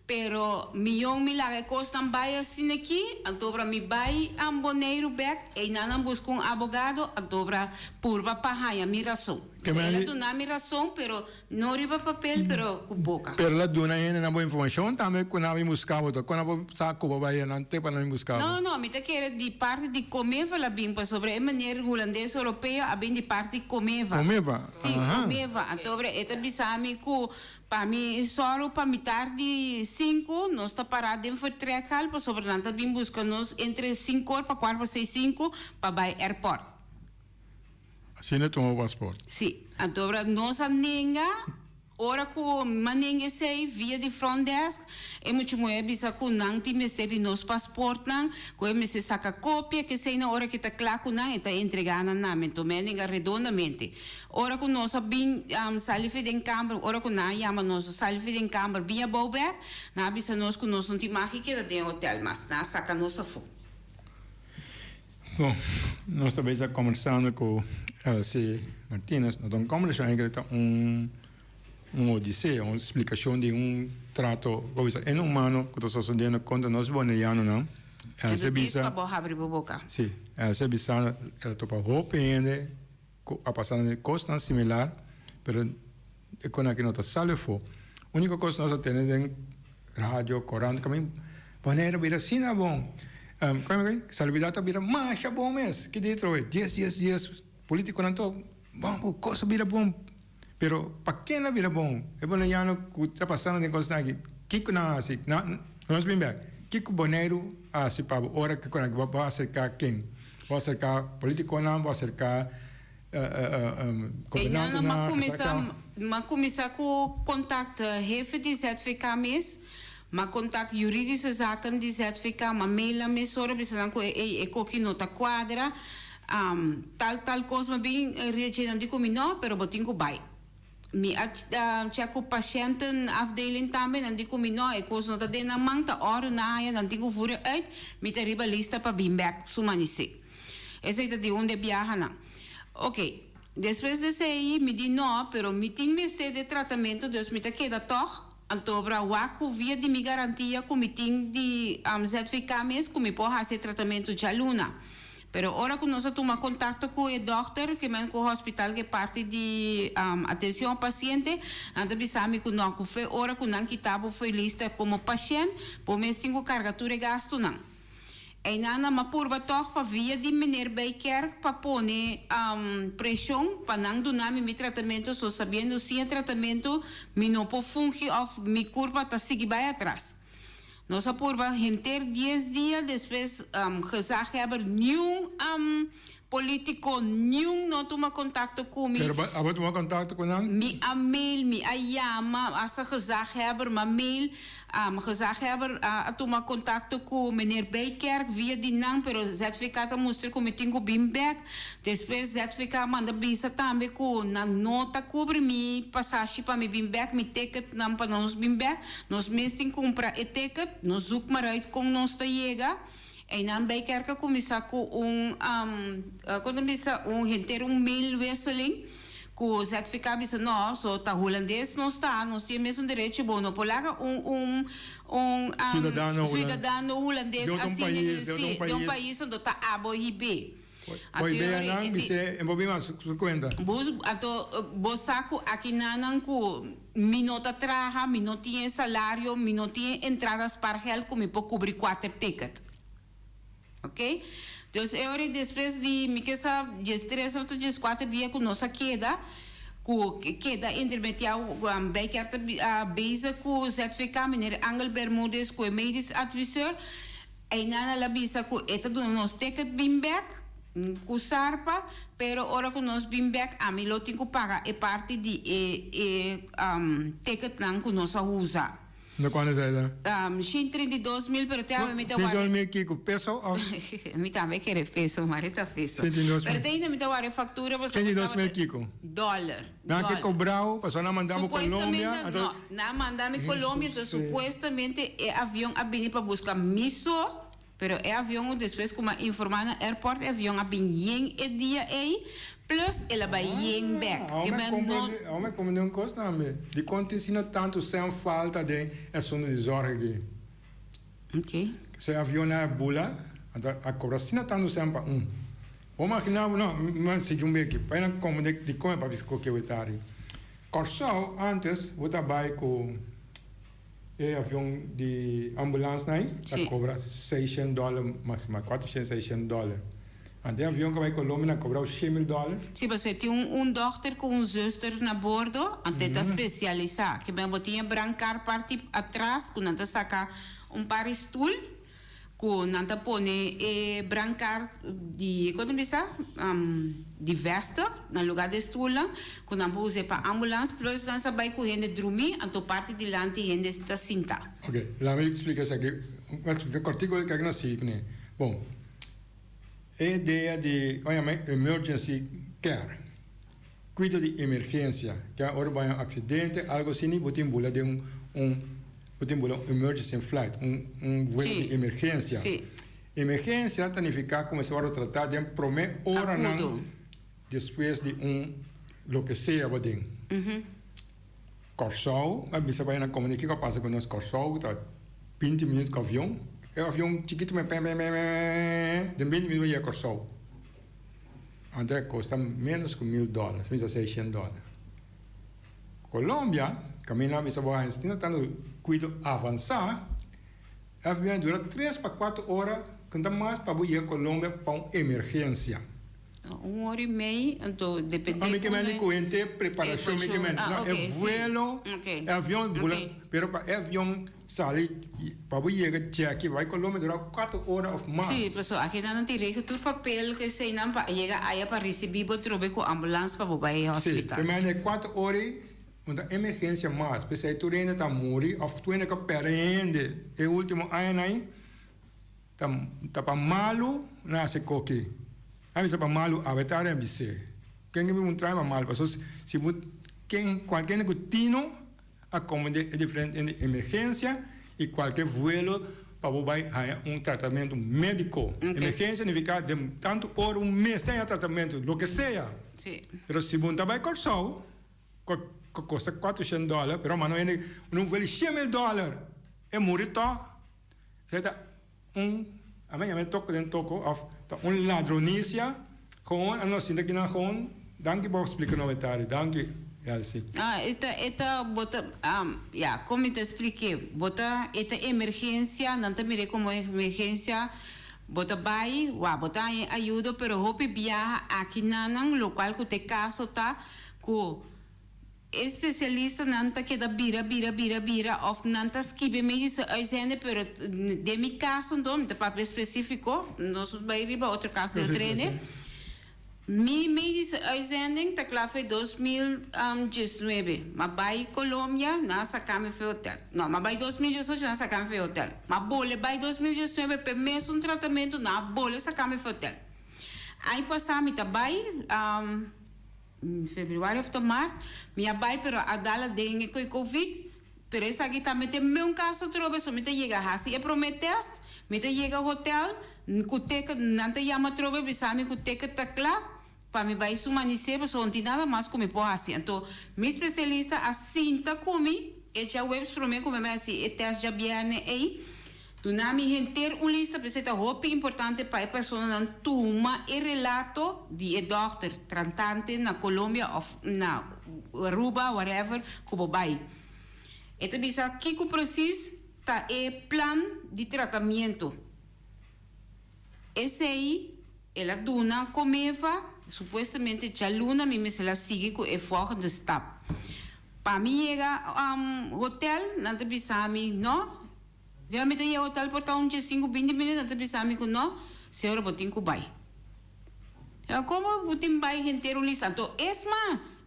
Pero mion mi laga e kosnan bai asina aki, antobra mi bai am Boneiru bek, einan nan buska un abogado, antobra purba pa haña mi rason. Ke So el a mei. duna mi rason, pero no riba papel, pero ku boka. Pero el a duna hende nan bo informashon tambe ku nan a bin buska bo. Ta kon nan por sa ku bo bai nan te pa nan bin buska bo? No, no, mi ta kere di parti di Comeva el a bin, pasobra e meneer hulandes europeo a bin di parti Comeva. Comeva, Si, aha. Comeva. Antobra e ta bisa mi ku Pa mi sòru pa mitar di sinku nos ta pará den vertrekhal pasobra nan ta bin buska nos entre sinkor pa kuart pa seis sinku pa bai airport. Asina tuma bo pasport. Sí. Antobra nos a nenga ora ku mi a nenga esei via di front desk e mucha muhé a bisa ku nan tin mester di nos pasportnan ku e mester saka kopia keseinan ora ke ta kla ku nan e ta entregá nan na mi. Anto mi a nenga redondamente. Ora ku nos a bin sali fi den kamber, ora ku nan a yama nos a sali fi den kamber bin abou bek, nan a bisa nos ku nos no tin mag di keda den e hotel mas, nan a saka nos afó. Bon, nos ta bezig kombersando ku Elsie Martinez. No ta un kombersashon, eigenlijk ta un un odisea, un splikashon di un trato, bo bisa, inhumano ku ta sosodiendo kontra nos bonerianonan. Elsie bisa. bisa. Pa bo habri bo boka. Si, Elsie bisa el a topa hopi hende. Ku a pasa nan kosnan similar, pero e kon aki no ta sali afó. Úniko kos nos a tene den radio, korant, kamin Boneiru bira asina bon. Salubridat ta bira masha bon mes. Ki dia trobe? Dies, dies, dies. Polítikonan tur, bon, bo kos a bira bon. Pero pa ken a bira bon? E boneriano ku ta pasando den kosnan aki, kiko nan a hasi? Nos bin bek. Kiko Boneiru a hasi pa bo ora ku bo a aserká ken? Bo a aserká politikonan, bo a aserká Einan m'a kuminsá, m'a kuminsá ku kontakt hefe di ZVK mes, m'a kontakt juridische zaken di ZVK, m'a mail nan mesora bisa nan ku ey e koki no ta kuadra, tal tal kos m'a bin rechi nan di ku mi no, pero bo tin ku bai. Mi a check ku patiëntenafdeling tambe, nan di ku mi no, e kos no ta den nan man, ta òrdu nan haña, nan tin ku voer e uit, mi ta riba lista pa bin bèk su manisé. Esei ta di un de biahanan. Ok, despues di esei mi di no, pero mi tin mester di tratamentu, dus mi ta keda tòg, antobra wak ku via di mi garantia ku mi tin di ZVK mes ku mi por hasi e tratamentu djaluna. Pero ora ku nos a tuma kontakto ku e dòkter, ke men ku hospital ke parti di atenshon pasiente, nan ta bisa mi ku no, ku fe ora ku nan kita bo fo'i lista komo pashènt, bo mes tin ku karga tur e gastunan. Einan nan a purba tòg pa via di meneer Bijkerk pa pone preshon pa nan duna mi mi tratamentu, so sabiendo sin e tratamentu mi no por fungi òf mi kurpa ta sigui bai atras. Nos a purba henter dies dia despues gezaghebber niun politico niun no tuma contacto cu mi. Pero abo tuma contacto cu nan? Mi a mail, mi a yama, hasta gezaghebber m'a mail. Gezaghebber a tuma contacto cu meneer Bijkerk via di nan, pero ZVK ta mustra cu mi tin cu bin bek. Despues ZVK a manda bisa tambe cu nan no ta cubri mi pasashi pa mi bin bek, mi ticket nan pa nos bin bek. Nos mes tin cumpra e ticket, nos zoek maar uit con nos ta yega. Eynan Bijkerk a cuminsa cu un, con ta bisa, un henter un mailwisseling cu ZVK bisa no, so ta Hulandes nos ta, nos tin e mesun derecho, bo no por laga un, un, un Ciudadano ciudadano Hulandes De otro asina, pais, de otro si, de un pais. pais, anto ta abo hib'é. Poi bea nan bis'é en por bin mas su cuenta. Bo anto bo sa cu aki nanan cu mi no ta traha, mi no tin e salario, mi no tin e entrada spaargeld cu mi por cubri cuater ticket. Ok? Dus e ora despues di mi ke sa diestres of diescuater dia cu nos a keda, cu keda intermediao Bijkerk ta bezig cu ZVK, meneer Angel Bermudez cu e medisch adviseur, Einan el a bisa ku e ta duna nos ticket bin bek ku Sarpa, pero ora ku nos bin bek ami lo tin ku paga e parti di e e ticketnan ku nos a usa. Na kuantu esei ta? 132 mil, pero te awe mi ta wara. 132 mil kiko? Peso of? Mi tambe kere peso, maar e ta peso. 132 mil. Pero te ainda mi ta wara e factura pasobra. 132 mil kiko? Dollar. Nan ke kobrao pasobra nan manda bo Colombia Supuestamente no, nan a manda mi Colombia entonces supuestamente e avion a bini pa buska mi so, pero e avion despues ku mi a informa na airport e avion a bin yen e dia ei. Plus el a bai yen bek. Ah, Ke men no. Awor mi komprende un kos tambe. Dikon tin asina tantu sèn falta den e asuntu di zòrg aki? Ok. So e avionnan a bula, anto a kobra asina tantu sèn pa un. Bo magina bo, no, mi sigui un beki, pa nan komprende dikon e papia skoke wetari. Kòrsou antes bo ta bai ku e avion di ambulans nan ei, ta kobra seishent dòler maksimal, kuatroshent, seishent dòler. Anto e avion ku a bai Colombia nan kobra 100.000 dòler. Sí, pasobra tin un dòkter ku un zùster na bordo, anto e ta spesialisá. Ke ben bo tin e brankar parti atras ku nan ta saka un par di stul ku nan ta pone e brankar di, kon ta bisa, di vèste na lugá di e stulnan ku nan por us'é pa ambulans, plus nan sa bai ku hende drumí, anto parti dilanti hende ta sintá. Oke, laat mi splika esaki, un kòrtiku kèk nos sigui kuné. Bon. E idea di oi yama emergency care, cuido di emergencia, ke ora bo haña un accidente algo asini bo tin bula den un bo tin bula un emergency flight, un un vuelo di emergencia. Emergencia ta nifica cu mester wordo trata den prome oranan despues di un loke sea bo den. Kòrsou, a bisa bai na komuni kiko a pasa ku nos Kòrsou ta 20 minüt ku avion, e avion chikitu men pèn pèn pèn pèn den 20 minüt bo yega Kòrsou. Anto e kosta ménos ku mil dòler, mi bisa seishent dòler. Colombia, kaminda a bisa bo a hende tantu kuido avansá, e avion a dura tres pa kuater ora ku ta mas pa bo yega Colombia pa un emergensia. Un ora y mei, anto depende Mi ke mende ku henter preparashon mi ke mende. No, e vuelo, e avion bula, pero pa e avion sali pa bo yega djaki bai Colombia dura kuater ora of mas. Si, pasobra aki nan tin regel tur papel ku eseinan pa yega aya pa risibi bo trobe ku ambulans pa bo bai hospital. Si, ke mende e kuater ora ei un ta emergensia mas, p'esei tur hende ta muri of tur hende ka perde hende e ultimo añanan ei. Ta ta pa malu nan hasi koki. Nan bisa pa malu awe tarde nan bis'é. Ken ke mi un trae pa malu paso si bo ken kualke hende ku tino a komo den e diferente hende emergensia i kualke vuelo pa bo bai haña un tratamentu mediko. Emergensia nifiká den tantu ora un mes haña tratamentu loke sea. Pero si bo no ta bai Kòrsou ku kosta 400 dòler pero mano hende un vuelo 100.000 dòler e muri tòg. Esei ta un, ami a yama e toko den toko, of ta un ladronisia, gewoon a nos sinta kinan gewoon, danki bo splika nos e tardi, danki Elsie. Ah, e ta, e ta, bo ta, ya, kon mi ta splik'é? Bo ta, e ta emergensia, nan ta mir'é komo emergensia, bo ta bai, wak, bo ta haña e ayudo, pero hopi biaha aki nanan, lokual ku ta e kaso ta ku E spesialistanan ta keda bira, bira, bira, bira òf nan ta skibi medische uitzending, pero den mi kaso anto, mi ta papia spesífiko, nos bai riba otro kaso di otro hende, mi medische uitzending ta kla for 2019, m'a bai Colombia, nan a saka mi for e hotel, no, m'a bai 2018 nan a saka mi for e hotel, m'a bole bai 2019 p'e mesun tratamentu nan a bole saka mi for e hotel. Aña pasá mi ta bai. Februari of ta mart, mi a bai pero a dal aden e koe covid, pero esaki tambe ta e meun kaso atrobe, so mi ta yega hasi e prome test, mi ta yega hotel, ku teken, nan ta yama atrobe bisa mi ku teken ta kla pa mi bai su manisé pasobra no tin nada mas ku mi por hasi. Anto mi spesialista a sinta ku mi e djaweps prome ku mi a bai hasi e test djabierne ei. Duna mi henter un lista p'esei ta hopi importante pa e personanan tuma e relato di e dòkter tratante na Colombia òf na Aruba whatever ku bo bai. E ta bisa kiko presis ta e plan di tratamiento. Esei el a duna Comefa, supuestamente djaluna mi mester a sigui ku e volgende stap. Pa mi yega hotel nan ta bisa mi no. Ya mi ta yega hotel por ta un djesinku 20 minüt nan ta bisa mi ku no, señora bo tin ku bai. Ya komo bo tin bai henter un lista? Anto es mas,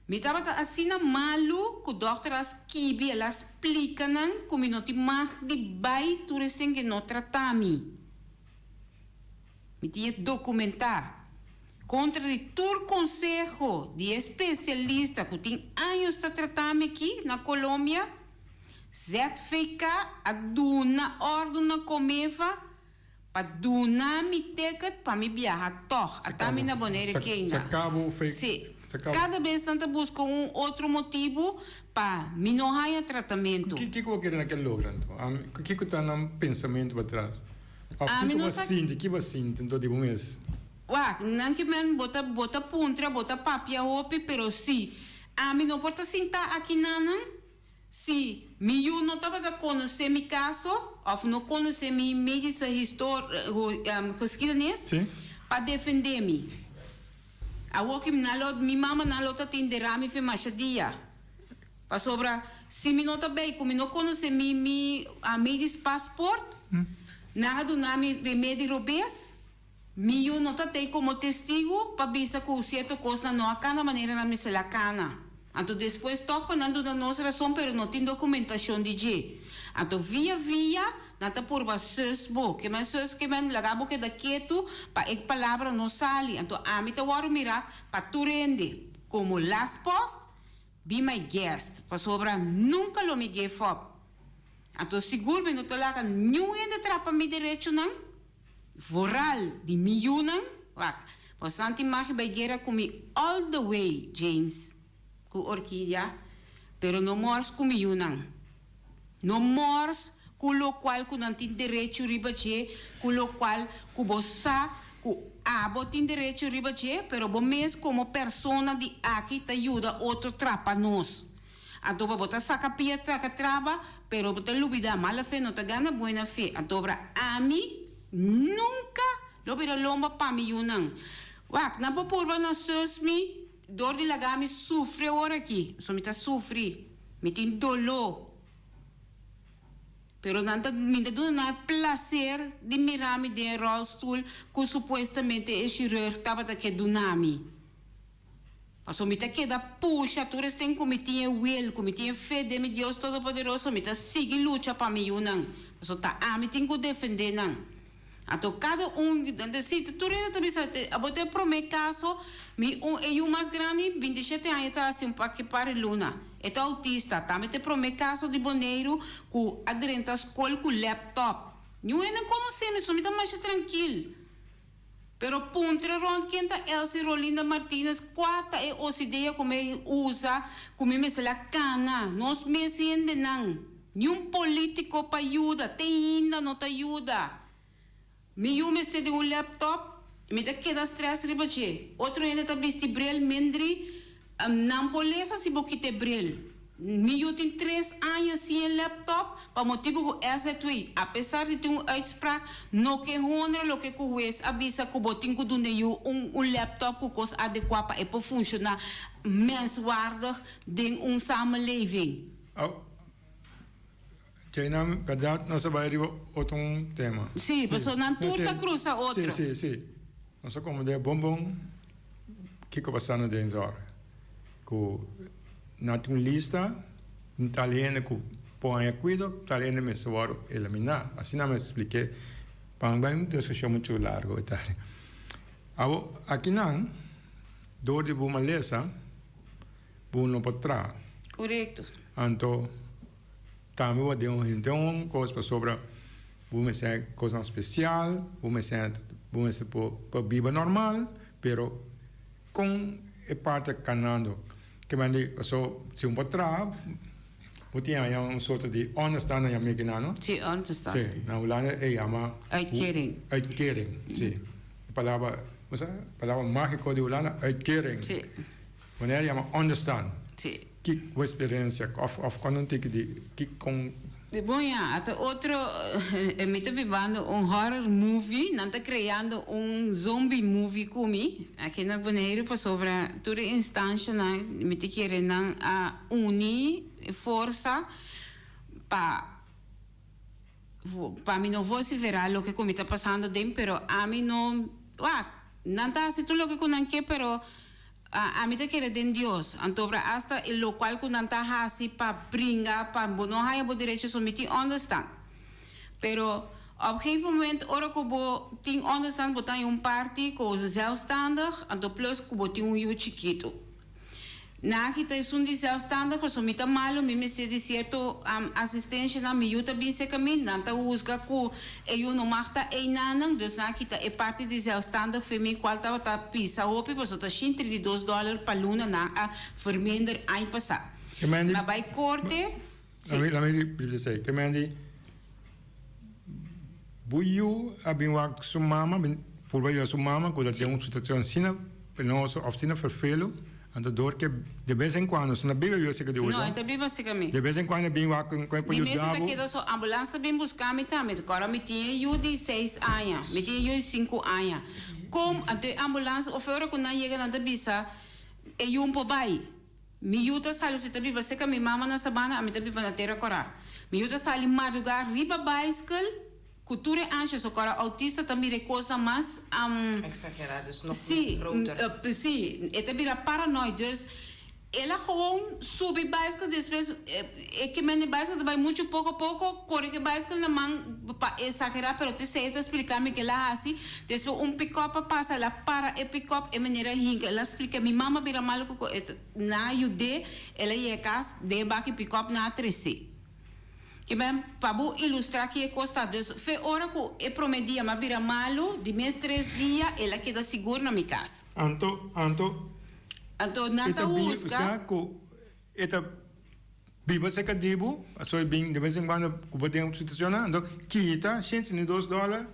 mi tabata asina malu ku dòkter a skibi, el a splika nan ku mi no tin mag di bai tur esten ke no trata mi. Mi tin e dokumentá. Kontra di tur konseho di e spesialista ku tin años ta trata mi aki na Colombia, ZVK a duna òrdu na Comefa. Pa duna mi ticket pa mi biaha tog. Ata mi na Bonaire keinda. Si. Kada bes nan ta buska un otro motibu pa mi no haña tratamentu. Kiko bo kere nan ke logra anto? Kiko ta nan pensamentu patras? Of kiko bo sinti? Ki bo sinti anto di bo mes? Wak, nan ke men bo ta bo ta puntra, bo ta papia hopi, pero si ami no por ta sinta aki nanan, Si mi yu no tabata konosé mi kaso òf no konosé mi medische geschiedenis pa defendé mi. Awor ki nan lo, mi mamanan lo ta tin derami fe masha dia. Pasobra si mi no ta bei ku mi no konosé mi mi medisch paspoort, nan a duna mi remedi robes. Mi yu no ta tei komo testigu pa bisa ku sierto kosnan no a kana manera nan mester a kana. Anto despues tòg pa nan duna nos rason pero no tin dokumentashon di dje. Anto via via nan ta purba sus bo. Ke men sus ke men laga bo keda ketu pa e palabra no sali. Anto ami ta wòrdu mirá pa tur hende komo last post, be my guest pasobra nunka lo mi give up. Anto sigur mi no ta laga niun hende trapa mi derechonan. Vooral di mi yunan, wak, bosnan tin mag bai guera ku mi all the way, James ku Orquidea, pero no mors ku mi yunan. No mors ku lokual ku nan tin derecho riba dje, ku lokual ku bo sa ku abo tin derecho riba dje, pero bo mes komo persona di aki ta yuda otro trapa nos. Anto bo ta saca pia traca traba, pero bo ta lubida mala fe no ta gana buena fe. Anto obra ami nunca lo bira lomba pa mi yunan. Wak, nan por purba na sus mi dor di laga mi sufri awor aki. So mi ta sufri, mi tin doló. Pero nan ta, mi ta duna nan e placer di mira mi den e rolstoel cu supuestamente e chirurg tabata ke duna mi. Pasobra mi ta keda pusha tur esten ku mi tin e wil, ku mi tin e fe den mi Dios Todopoderoso, mi ta sigui lucha pa mi yunan, pasobra ta ami tin ku defendé nan. Anto kada un, si, tur hende ta bisa, abo ta e promé kaso, mi un, e yu mas grandi, bintishete aña ta hasi un paki par di luna, e ta outista, tambe ta e promé kaso di Boneiru ku a drenta skol ku lèptòp. Niun hende konosé mi, so mi ta masha trankil. Pero puntra rond ken ta Elsie Rolinda Martinez kua ta e osidea ku mi usa ku mi mester la kana nos mes hendenan niun politico pa yuda te hinda no ta yuda mi yu mester di un laptop mi ta keda stress riba dje otro hende ta bisti bril mendri Nan por lesa si bo kita e bril. Mi yu tin tres aña sin e laptop pa motibu ku SZW, apesar di tin un uitspraak, no ke honra loke ku hues a bisa ku bo tin ku duna e yu un un laptop ku kos adekuá pa e por funshoná menswaardig den un samenleving. Au, djeinan bèrdat nos a bai riba otro un tema. Sí, pasobra nan tur ta krusa otro. Sí, sí, sí. Nos a komprendé bon bon kiko pasando den zòrg. Ku nan tin un lista di tal hende ku por haña kuido, tal hende mester wòrdu eliminá. Asina mi a splik'é pa no bai un diskushon muchu largu e tardi. Awor akinan dor di bo malesa bo no por traha. Korekto. Anto Tambe bo den un hende un kos pasobra bo mester kosnan spesial, bo mester bo mester por por biba normal, pero kon e parti a kanando ke mende paso si un por traha bo tin haña un sorto di onderstand nan yama meki nan no? Si onderstand. Si na Hulanda e yama Uitkering. Uitkering si e palabra palabra magiko di Hulanda uitkering. Si. Wanneer yama onderstand. Si. Ki bo experiencia of of cuando un tiki di ki con. Bon ya, ata otro mi ta bibando un horror movie, nan ta creando un zombie movie cu mi aki na Boneiru pasobra tur e instancianan mi ta kere nan a uni forsa pa pa mi no vocifera loke cu mi ta pasando den pero ami no wak nan ta haci tur loke cu nan ke pero Ami ta kere den Dios. Antobra asta e locual cu nan ta haci pa bringa pa bo no haya bo derecho so mi tin onderstand. Pero op gegeven moment ora cu bo tin onderstand bo ta haña un parti cu zelfstandig anto plus cu bo tin un yu chikito. Nan aki ta esun di zelfstandig, paso mi ta malu, mi mester di sierto asistensianan, mi yu ta bin serka mi, nan ta husga ku e yu no mag ta einanan, dus nan a kita e parti di zelfstandig for mi, kual tabata pisa hopi, paso ta shin 32 dòler pa luna nan a verminder aña pasá. Ke men di. Mi a bai korte, si. Lami ripiti esei. Ke men di bo yu a bin wak su mama, bin purba yuda su mama ku ta den un situashon asina penoso òf asina ferfelu, anto dor ke de bes en kuando, su no biba biba serka di bo No, e ta biba serka mi. De bes en kuando e bin wak ku e por Mi yuda mester ta bo. keda so, ambulans ta bin buska mi tambe. Kòrda mi tin e yu di seis aña, mi tin e yu di sinku aña. Kom, anto e ambulans, of e ora ku nan yega nan ta bisa e yu un por bai. Mi yu ta sali, si ta biba serka mi mama na Sabana, ami ta biba na Tera Kòrá. Mi yu ta sali madrugá riba baiskel ku tur e ansha, so kòrá autista ta mira e kosnan mas, Exagerá, dus nog Sí, groter. sí, e ta bira paranoid, dus el a gewoon subi baiskel, despues e ke mende baiskel ta bai muchu poko poko, kore ku e baiskel na man pa exagerá, pero t'esei e ta splika mi ke el a hasi. Despues un pick-up a pasa, el a para e pick-up, e manera a hinka, el a splika, mi mama bira malu ku e ta, nan a yud'é, el a yega kas, den e baki pick-up nan a tres'é. Ke men, pa bo ilustrá ki e kos ta, dus fe ora ku e promé dia mi a bira malu, di mes tres dia el a keda sigur na mi kas. Anto, anto, Anto nan e ta ta bin husga. husga ku e ta biba serka di bo, pasobra e bin de bes en kuando ku bo den un situashonnan, anto kita 132 dòler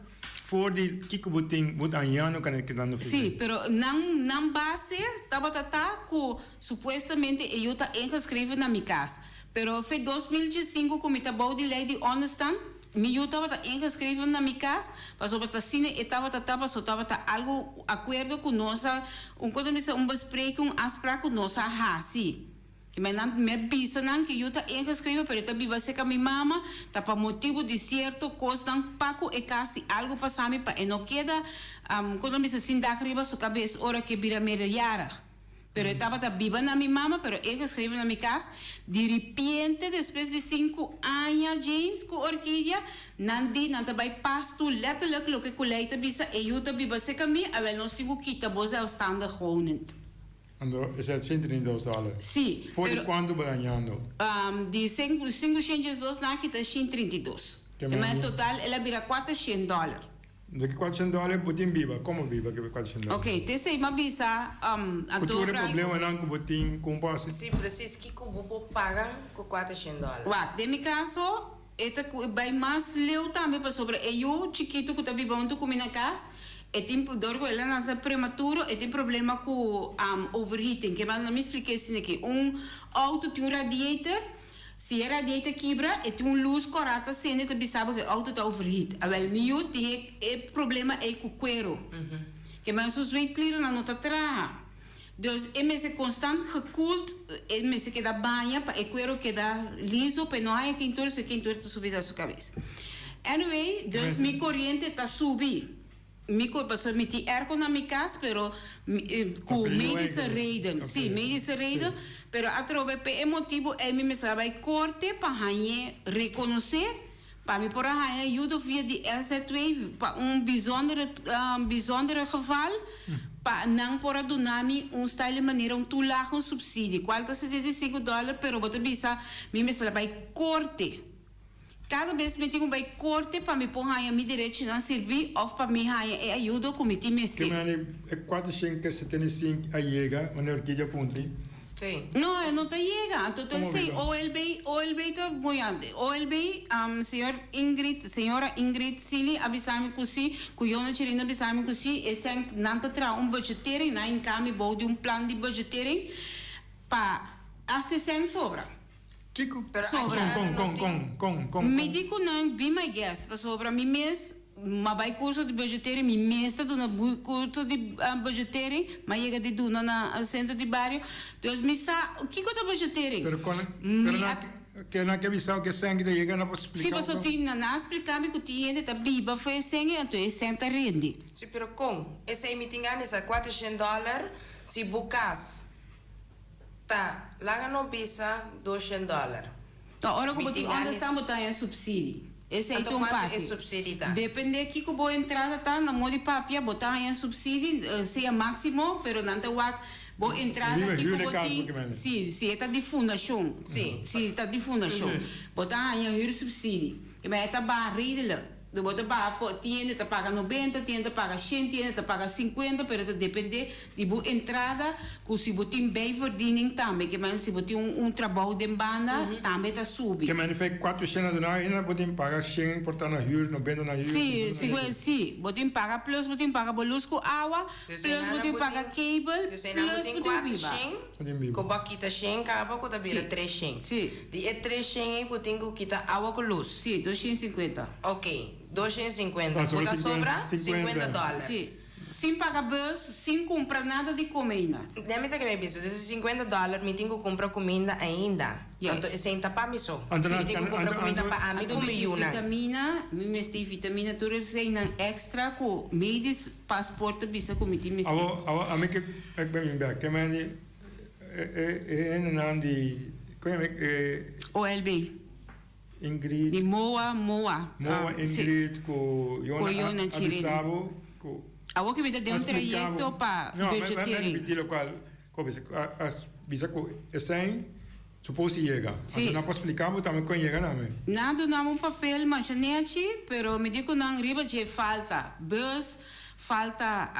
for di kiko bo tin, bo ta hañando kende kedando Sí, feliz. pero nan nan base tabata ta ku supuestamente e yu ta ingeschreven na mi kas. Pero fe 2015 ku mi ta bou di lei di onderstand, mi yu tabata ingeschreven na mi kas, pasobra ta asina e tabata ta, pasobra tabata algu akuerdo ku nos a, un kono bisa un bespreking, un afspraak ku nos a hasi. Ke men nan mi a bisa nan ku e yu ta ingeschreven pero e ta biba serka mi mama, ta pa motibu di sierto kosnan pa ku e kas si algu pasa mi pa e no keda, kono bisa sin dak riba su kabes ora ku e bira meerderjarig. Pero e tabata biba na mi mama, pero e geschreven na mi cas. Di ripiente, despues di sinku aña, James cu Orquidea, nan di nan ta bay pastu letterlijk loke cu ley ta bisa, e yu ta biba seca mi, awel nos tin cu kita bo zelfstandig wonend. Anto esei ta 132 dòler. Sí, For di pero. kuantu bo ta hañando? Di sinku shen diesdos nan a kita shen 32. Ke Te mandi? en total el a bira kuater shen dòler. Di ki 400 dòler bo tin biba? Komo biba ki 400 dòler? Ok, te esei m'a bisa, Ku anto tur e Brian. problemanan ku bo tin, kon por hasi? Sí, presis, kiko bo por paga ku 400 dòler? Wak, den mi kaso, e ta ku bai mas leu tambe pasobra e yu chikitu ku ta biba huntu ku mi na kas, e tin, dor ku el a nase prematuro, e tin problema ku overheating. Ke mas, no mi splika esei aki. Un outo tin un radiator. Si e radiator kibra, e tin un lus kòrá ta sende ta bisa bo ku e outo ta overheat. Awèl, mi yu tin e e problema ei ku kuero. Ke men su zweetklieren no ta traha. Dus e mester konstant gekoeld, e mester keda baña pa e kuero keda liso pa e no haña keintura, so e keintura ta subi na su kabes. Anyway, dus mi koriente ta subi. Mi ku pasobra mi tin airco na mi kas pero ku medische reden si medische reden pero atrobe p'e e motibu ei mi mester a bai korte pa hañ'é rekonosé pa mi por a haña ayudo via di SZW pa un bijzondere bijzondere geval pa nan por a duna mi un style manera un toelage un subsidie kual ta 75 dòler pero bo ta bisa mi mester a bai korte. Kada bes mi tin ku bai korte pa mi por haña mi derechonan sirbí òf pa mi haña e ayudo ku mi tin mester. Ke manera e 475 a yega, manera Orquídea puntri? Sí. No, e no ta yega. Anto ta Komo esei biba? OLB, OLB ta moña. OLB, señor Ingrid, señora Ingrid Sealy a bisa mi ku si, ku Yona Chirino a bisa mi ku si, esei nan ta traha un budgetering, nan a hinka mi bou di un plan di budgetering pa hasta esei sobra. Kiko? Pero Sobra. Kon, kon, kon, kon, kon, Mi kon? di ku nan be my guest pasobra mi mes m'a bai kurso di budgetering, mi mes ta duna kurso di budgetering, m'a yega di duna na sentro di bario, dus mi sa kiko ta budgetering. Pero kon, pero Mi nan a ke nan ke bisao ke sèn ki ta yega nan por Si splika paso bo? tin nan a splika mi ku tin hende ta biba for e sèn ei anto e sèn ta rende. Si pero kon? Esei mi tin gana sa 400 dòler si bo kas. Ta laga no bisa doshen dòler. Ta ora ku Mi bo tin tin gana onderstan bo ta haña supsidi. Esei Anto ta un kuantu e parti. supsidi ta? Depende kiko bo entrada ta, na modi papia bo ta haña supsidi, sea máksimo, pero nan ta wak Bo entrada Riba kiko huur de bo kas tin, bo ke mende. si, si e ta di fundashon. Si. Si ta di fundashon. Bo ta haña huursubsidie. Ke men e ta baha redelijk. De bo ta baha po, tin hende ta paga nobenta, tin hende ta paga shen, tin hende ta paga sinkuenta, pero ta depende di bo entrada ku si bo tin bijverdiening tambe. Ke men si bo tin un un trabou den banda tambe ta subi. Ke men fe kuatro shen a duna hende bo tin paga shen por ta na huur, nobenta na huur. Si, si, si. Bo tin paga plus bo tin paga bo lus ku awa. Dus Plus bo einan tin bo paga tin, cable, dus einan bo plus tin bo tin kuater biba. shen, Bo tin biba. ku bo a kita shen kaba ku ta bira Si. tres shen. Si. Di e tres shen ei bo tin ku kita awa ku lus. Si, dos shen sinkuenta. Ok, dos shen sinkuenta. Ta Ku sobra ta sobra sinkuenta, sinkuenta sinkuenta. dòler. Si. Sin paga bus, sin kumpra nada di kome ainda. Den mi ta ke mi bisa, dus e sinkuenta dòler mi tin ku kumpra kuminda ainda. Yes. Anto esei ta pa mi so. Anto Mi na, tin ku kumpra anto, kuminda anto, pa ami Anto ku mi mi tin yunan. vitamina, mi mester vitamina tur eseinan extra ku medisch Paspoort ta bisa ku mi tin mester. Awo, awo, ami ke ek ben bin bek. Ke men di e e e hendenan di kon yama e OLB. Ingrid. Di Moa, Moa. Moa, Si. Ingrid ku Ku Yona Yona a a Chirino. bisa bo ku Awo ke mi ta den a un splika trayekto bo. pa No, mi mi a budgetering. ripiti lokual ku a bisa a a bisa ku esei Suppose si yega. Sí. Anto nan por splica bo tambe con yega na mi. Nan duna mi un papel masha nechi, pero mi di cu nan riba dje falta bus, falta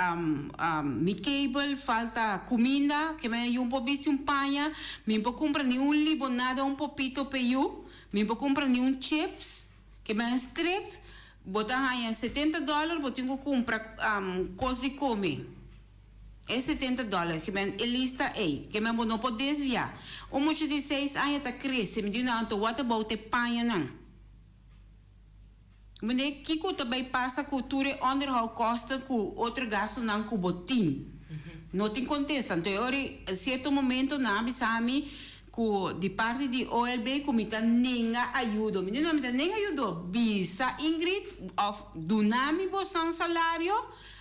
mi cable, falta cuminda, ke mi yu por bisti un paña, mi por cumpra ni un libonada, un popito p'e yu, mi por cumpra ni un chips, ke mi strict, bo ta haña setenta dollar bo tin cu cumpra cos di come. E setenta dòler ke men e lista ei, ke men bo no por desviá. Un mucha di seis aña ta krese, mi di nan, anto what about e pañanan? Meneer, kiko ta bai pasa ku tur e onderhoudkosten ku otro gastunan ku bo tin? No tin kontesta. Anto e ora ei, sierto momento nan a bisa mi ku di parti di OLB ku mi ta nenga ayudo. Mi di no, mi ta nenga ayudo. Bisa Ingrid òf duna mi bosnan salario.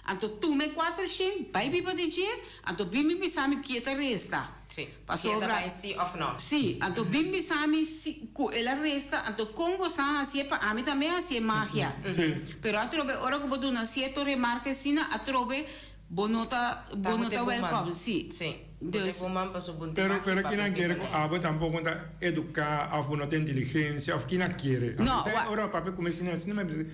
Anto tuma e kuater shen, bai biba di dje, anto bin mi bisa mi kie ta resta. Sí, kie ta Pasobra, bai sí òf no. Sí, anto bin bisa mi si ku el a resta, anto kon bo sa hasié pa ami tambe hasié magia. Sí. Pero atrobe ora ku bo duna sierto remarke asina, atrobe bo no ta, Ta bo no bo te ta buman. wèlkòm. Sí. Sí, bo te Dus. buman pasobra bo no tin Pero, magia pero pa kinan bo kere biba ku nan. abo tampoko ta eduká òf bo no tin inteligensia òf kinan kere. No, Esei wa. ora papia kuminsá siña asina mi a bisa.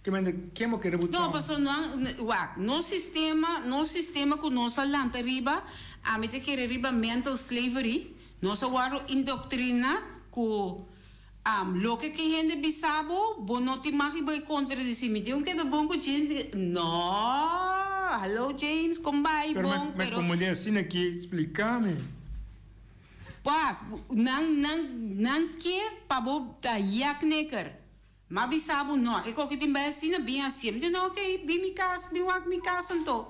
Ke mende ken bo kere No, buta? paso nan, wak, nos sistema, nos sistema ku nos a lanta riba, ami ta kere riba mental slavery, nos a wòrdu indoctrina ku loke ke hende bisa bo, bo no tin mag di bai kontra di si mi tin un keda bon ku James, no, hallo James, kon bai Pero bon, me pero. komod'é asina aki, splika mi. Wak, nan, nan, nan ke pa bo ta yakneker. M'a bisa bo no, e koki tin bai asina bin hacié. Mi di no, ok, bin mi cas, bin wak mi cas anto.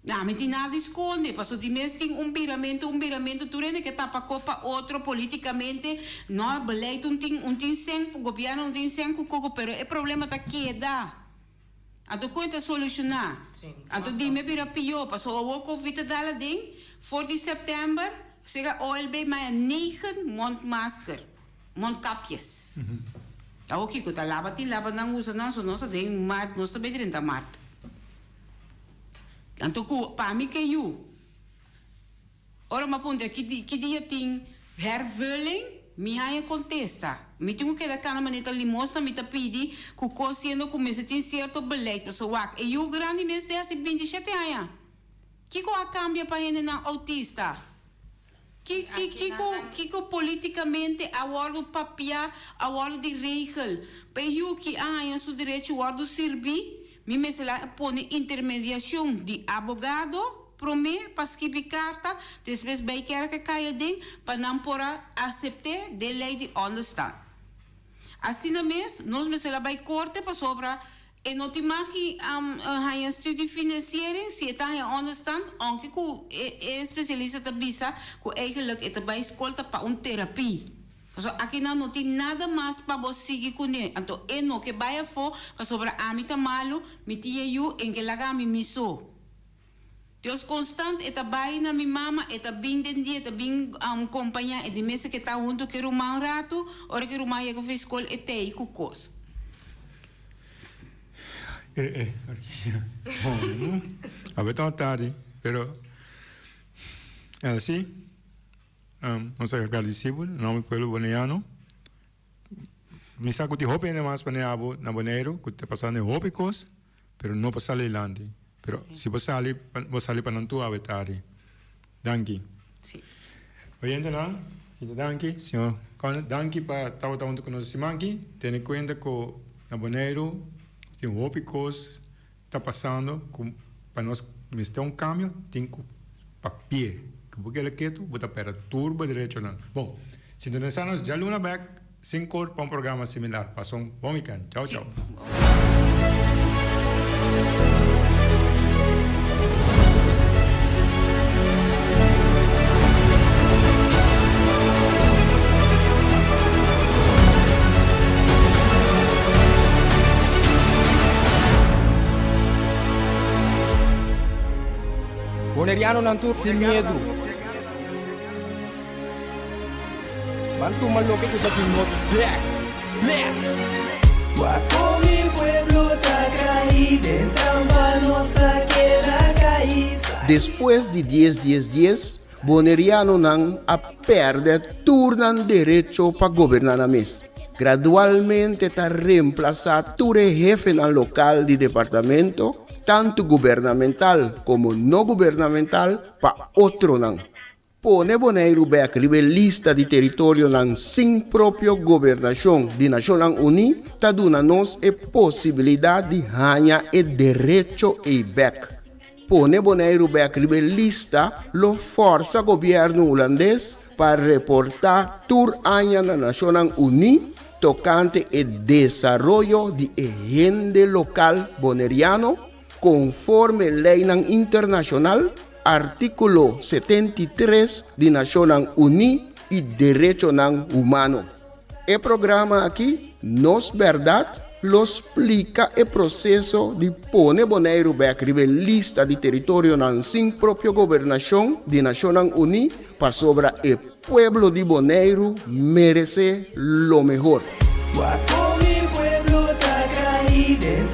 Na, mi tin nada di sconde, paso di mes tin un biramento, un biramento, tur hende ke tapa kop pa otro politicamente, no, beleid un tin, un tin cen, gobierno un tin cen cu koko, pero e problema ta keda. Anto kon e ta soluciona? Anto di mi a bira pio, paso awor covid ta dal aden, for di september, sega OLB maya negen mondmasker. Mondkapjes. Awor kiko ta laba tin laba nan usa nan so nos ta den mart nos ta bay drenta mart. Anto ku pa mi ke yu. Ora mi a puntra ki ki dia tin hervulling mi haña kontesta. Mi tin ku keda kana manera ta limosna mi ta pidi ku kos siendo ku mester tin sierto beleid pasobra wak e yu grandi mester hasi 27 aña. Kiko a kambia pa hendenan outista? Ki ki kiko kiko politikamente a wòrdu papiá, a wòrdu di regel pa e yu ki a haña su derecho wòrdu sirbí? Mi mester la pone intermediashon di abogado promé pa skibi karta, despues bai kèrk kai aden pa nan por a asept'é den lei di ònderstan. Asina mes nos mester la bai korte pasobra E no tin mag di haña studiefinanciering si e ta haña onderstand, aunke ku e e especialista ta bisa ku eigenlijk e ta bai skol ta pa un terapie. Pasobra akinan no tin nada mas pa bo sigui kuné. Anto e no ke bai afó pasobra ami ta malu, mi tin e yu, en ke laga ami mi so. Dios constant e ta bai na mi mama, e ta bin den dia, e ta bin compaña, e di mester ke ta hunto ke ruman un ratu, ora ke ruman yega for skol e tei ku kos. Eh eh, a ver ta tardi, pero. Elsie, nos ta agradeci bo na nomber di pueblo Boneiano. Mi sa cu tin hopi hende mas manera abo na Boneiru cu ta pasando hopi cos, pero no por sali dilanti. Pero si bo sali, bo sali pa nan tur awe tardi. Danki. Sí. Oyentenan, kita danki. Señor Conner, danki pa tabata hunto cu nos e siman aki. Tene cuenta cu na Boneiru tin hopi cos ta pasando cu pa nos mester un cambio tin cu papia. Cu bo keda ketu bo ta perde tur bo derechonan. Bon, sintonisa nos djaluna bek sinkor pa un programa similar. Pasa un bon weekend. Chao chao. Bonerianonan tur sin miedu. Ban tuma loke ku ta di nos bek. Bless! Wak kon mi pueblo ta kai den trampa nos ta keda kai. Despues di dies dies dies, Bonerianonan a pèrdè tur nan derecho pa goberná nan mes. Gradualmente ta remplasá tur e hefenan lokal di departamento, tantu gubernamental komo no gubernamental, pa otronan. Pone Boneiru bèk riba e lista di teritorionan sin propio gobernashon di Nashonnan Uní ta duna nos e posibilidat di haña e derecho ei bèk. Pone Boneiru bek riba e lista lo forsa gobièrnu hulandes pa reportá tur aña na Nashonnan Uní tokante e desaroyo di e hende lokal boneriano konforme leinan internashonal, artíkulo 73 di Nashonnan Uní i derechonan humano. E programa aki, Nos Bèrdat, lo splika e proseso di pone Boneiru bèk riba e lista di teritorionan sin propio gobernashon di Nashonnan Uní pasobra e pueblo di Boneiru meresé lo mehor. Wak kon mi pueblo ta kai den.